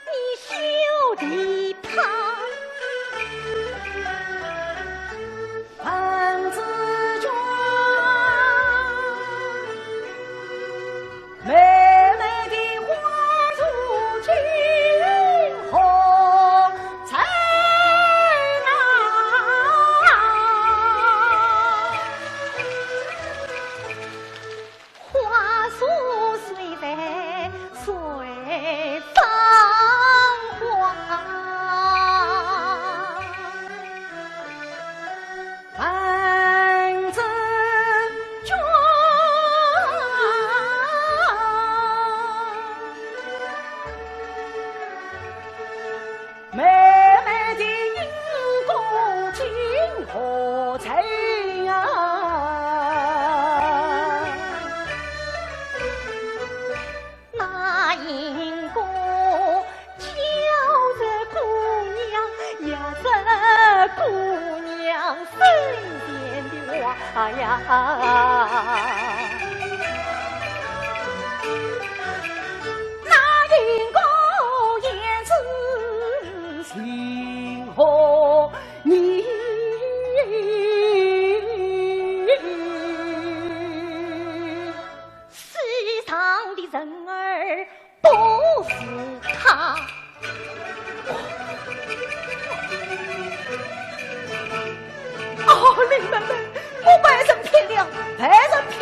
你休提他。文子君，妹妹的花烛今何在哪？ 花烛谁在谁放花？文子君，妹妹的阴公今何在呀？那阴公叫这姑娘呀，这姑娘身边的花呀。 那阴公言辞情何意？世上的人儿不是他。哦，林妹妹，我陪人拼了，陪人拼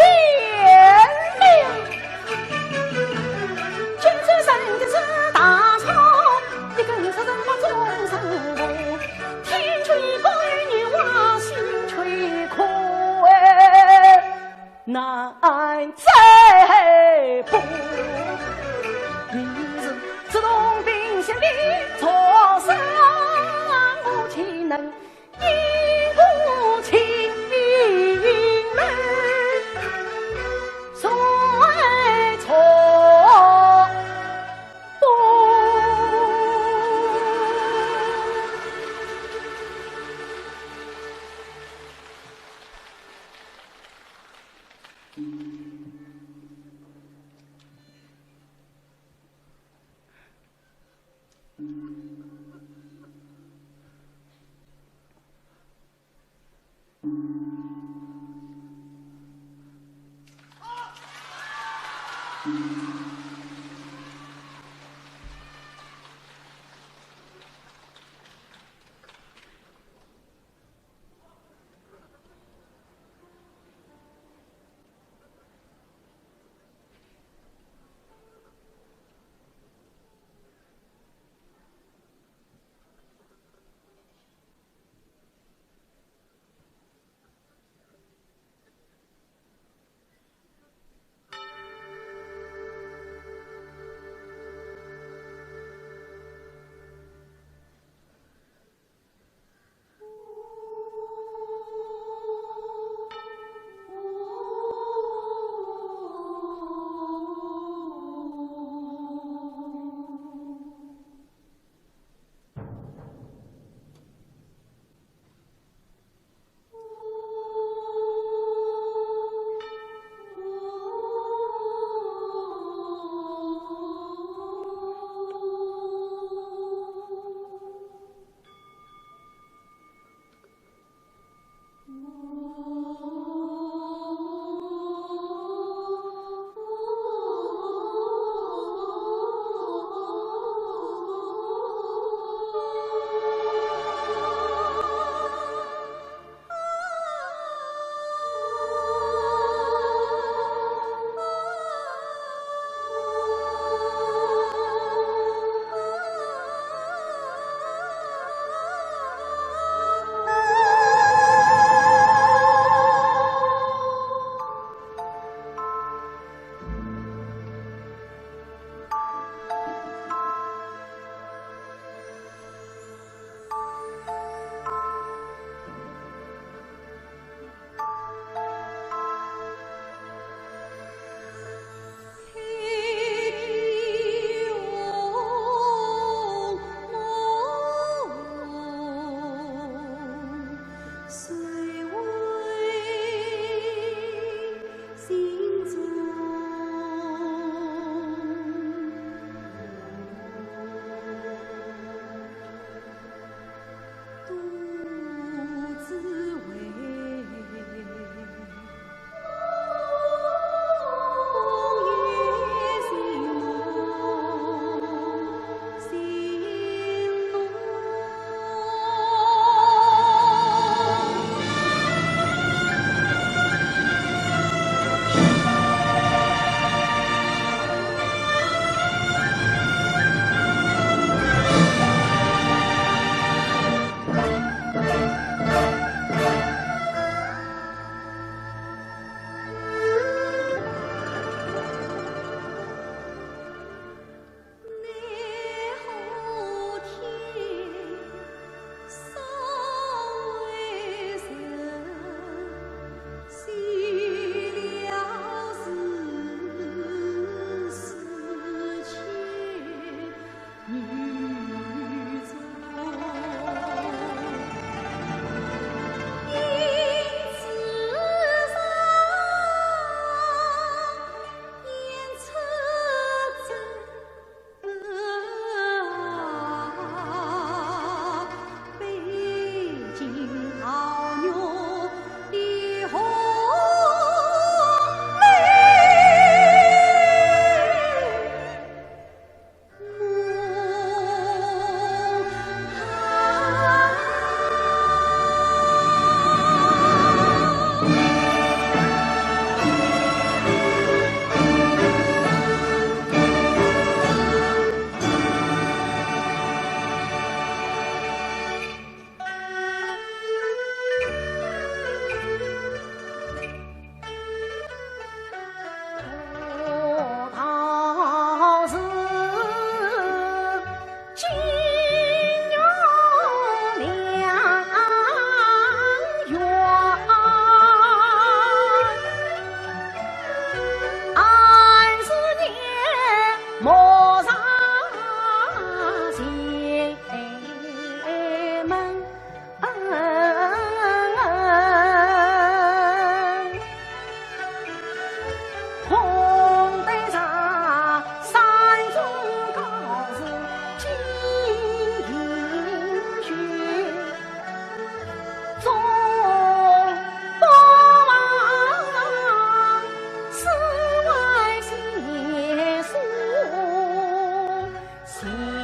到如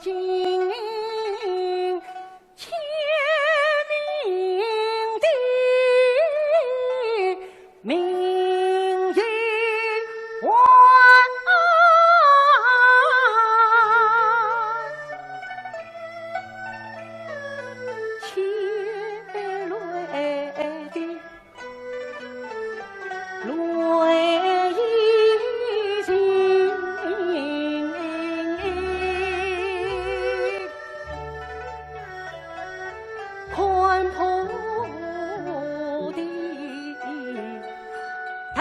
今，千民的民意还欠来的 泪已尽，看破的唐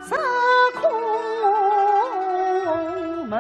山空门。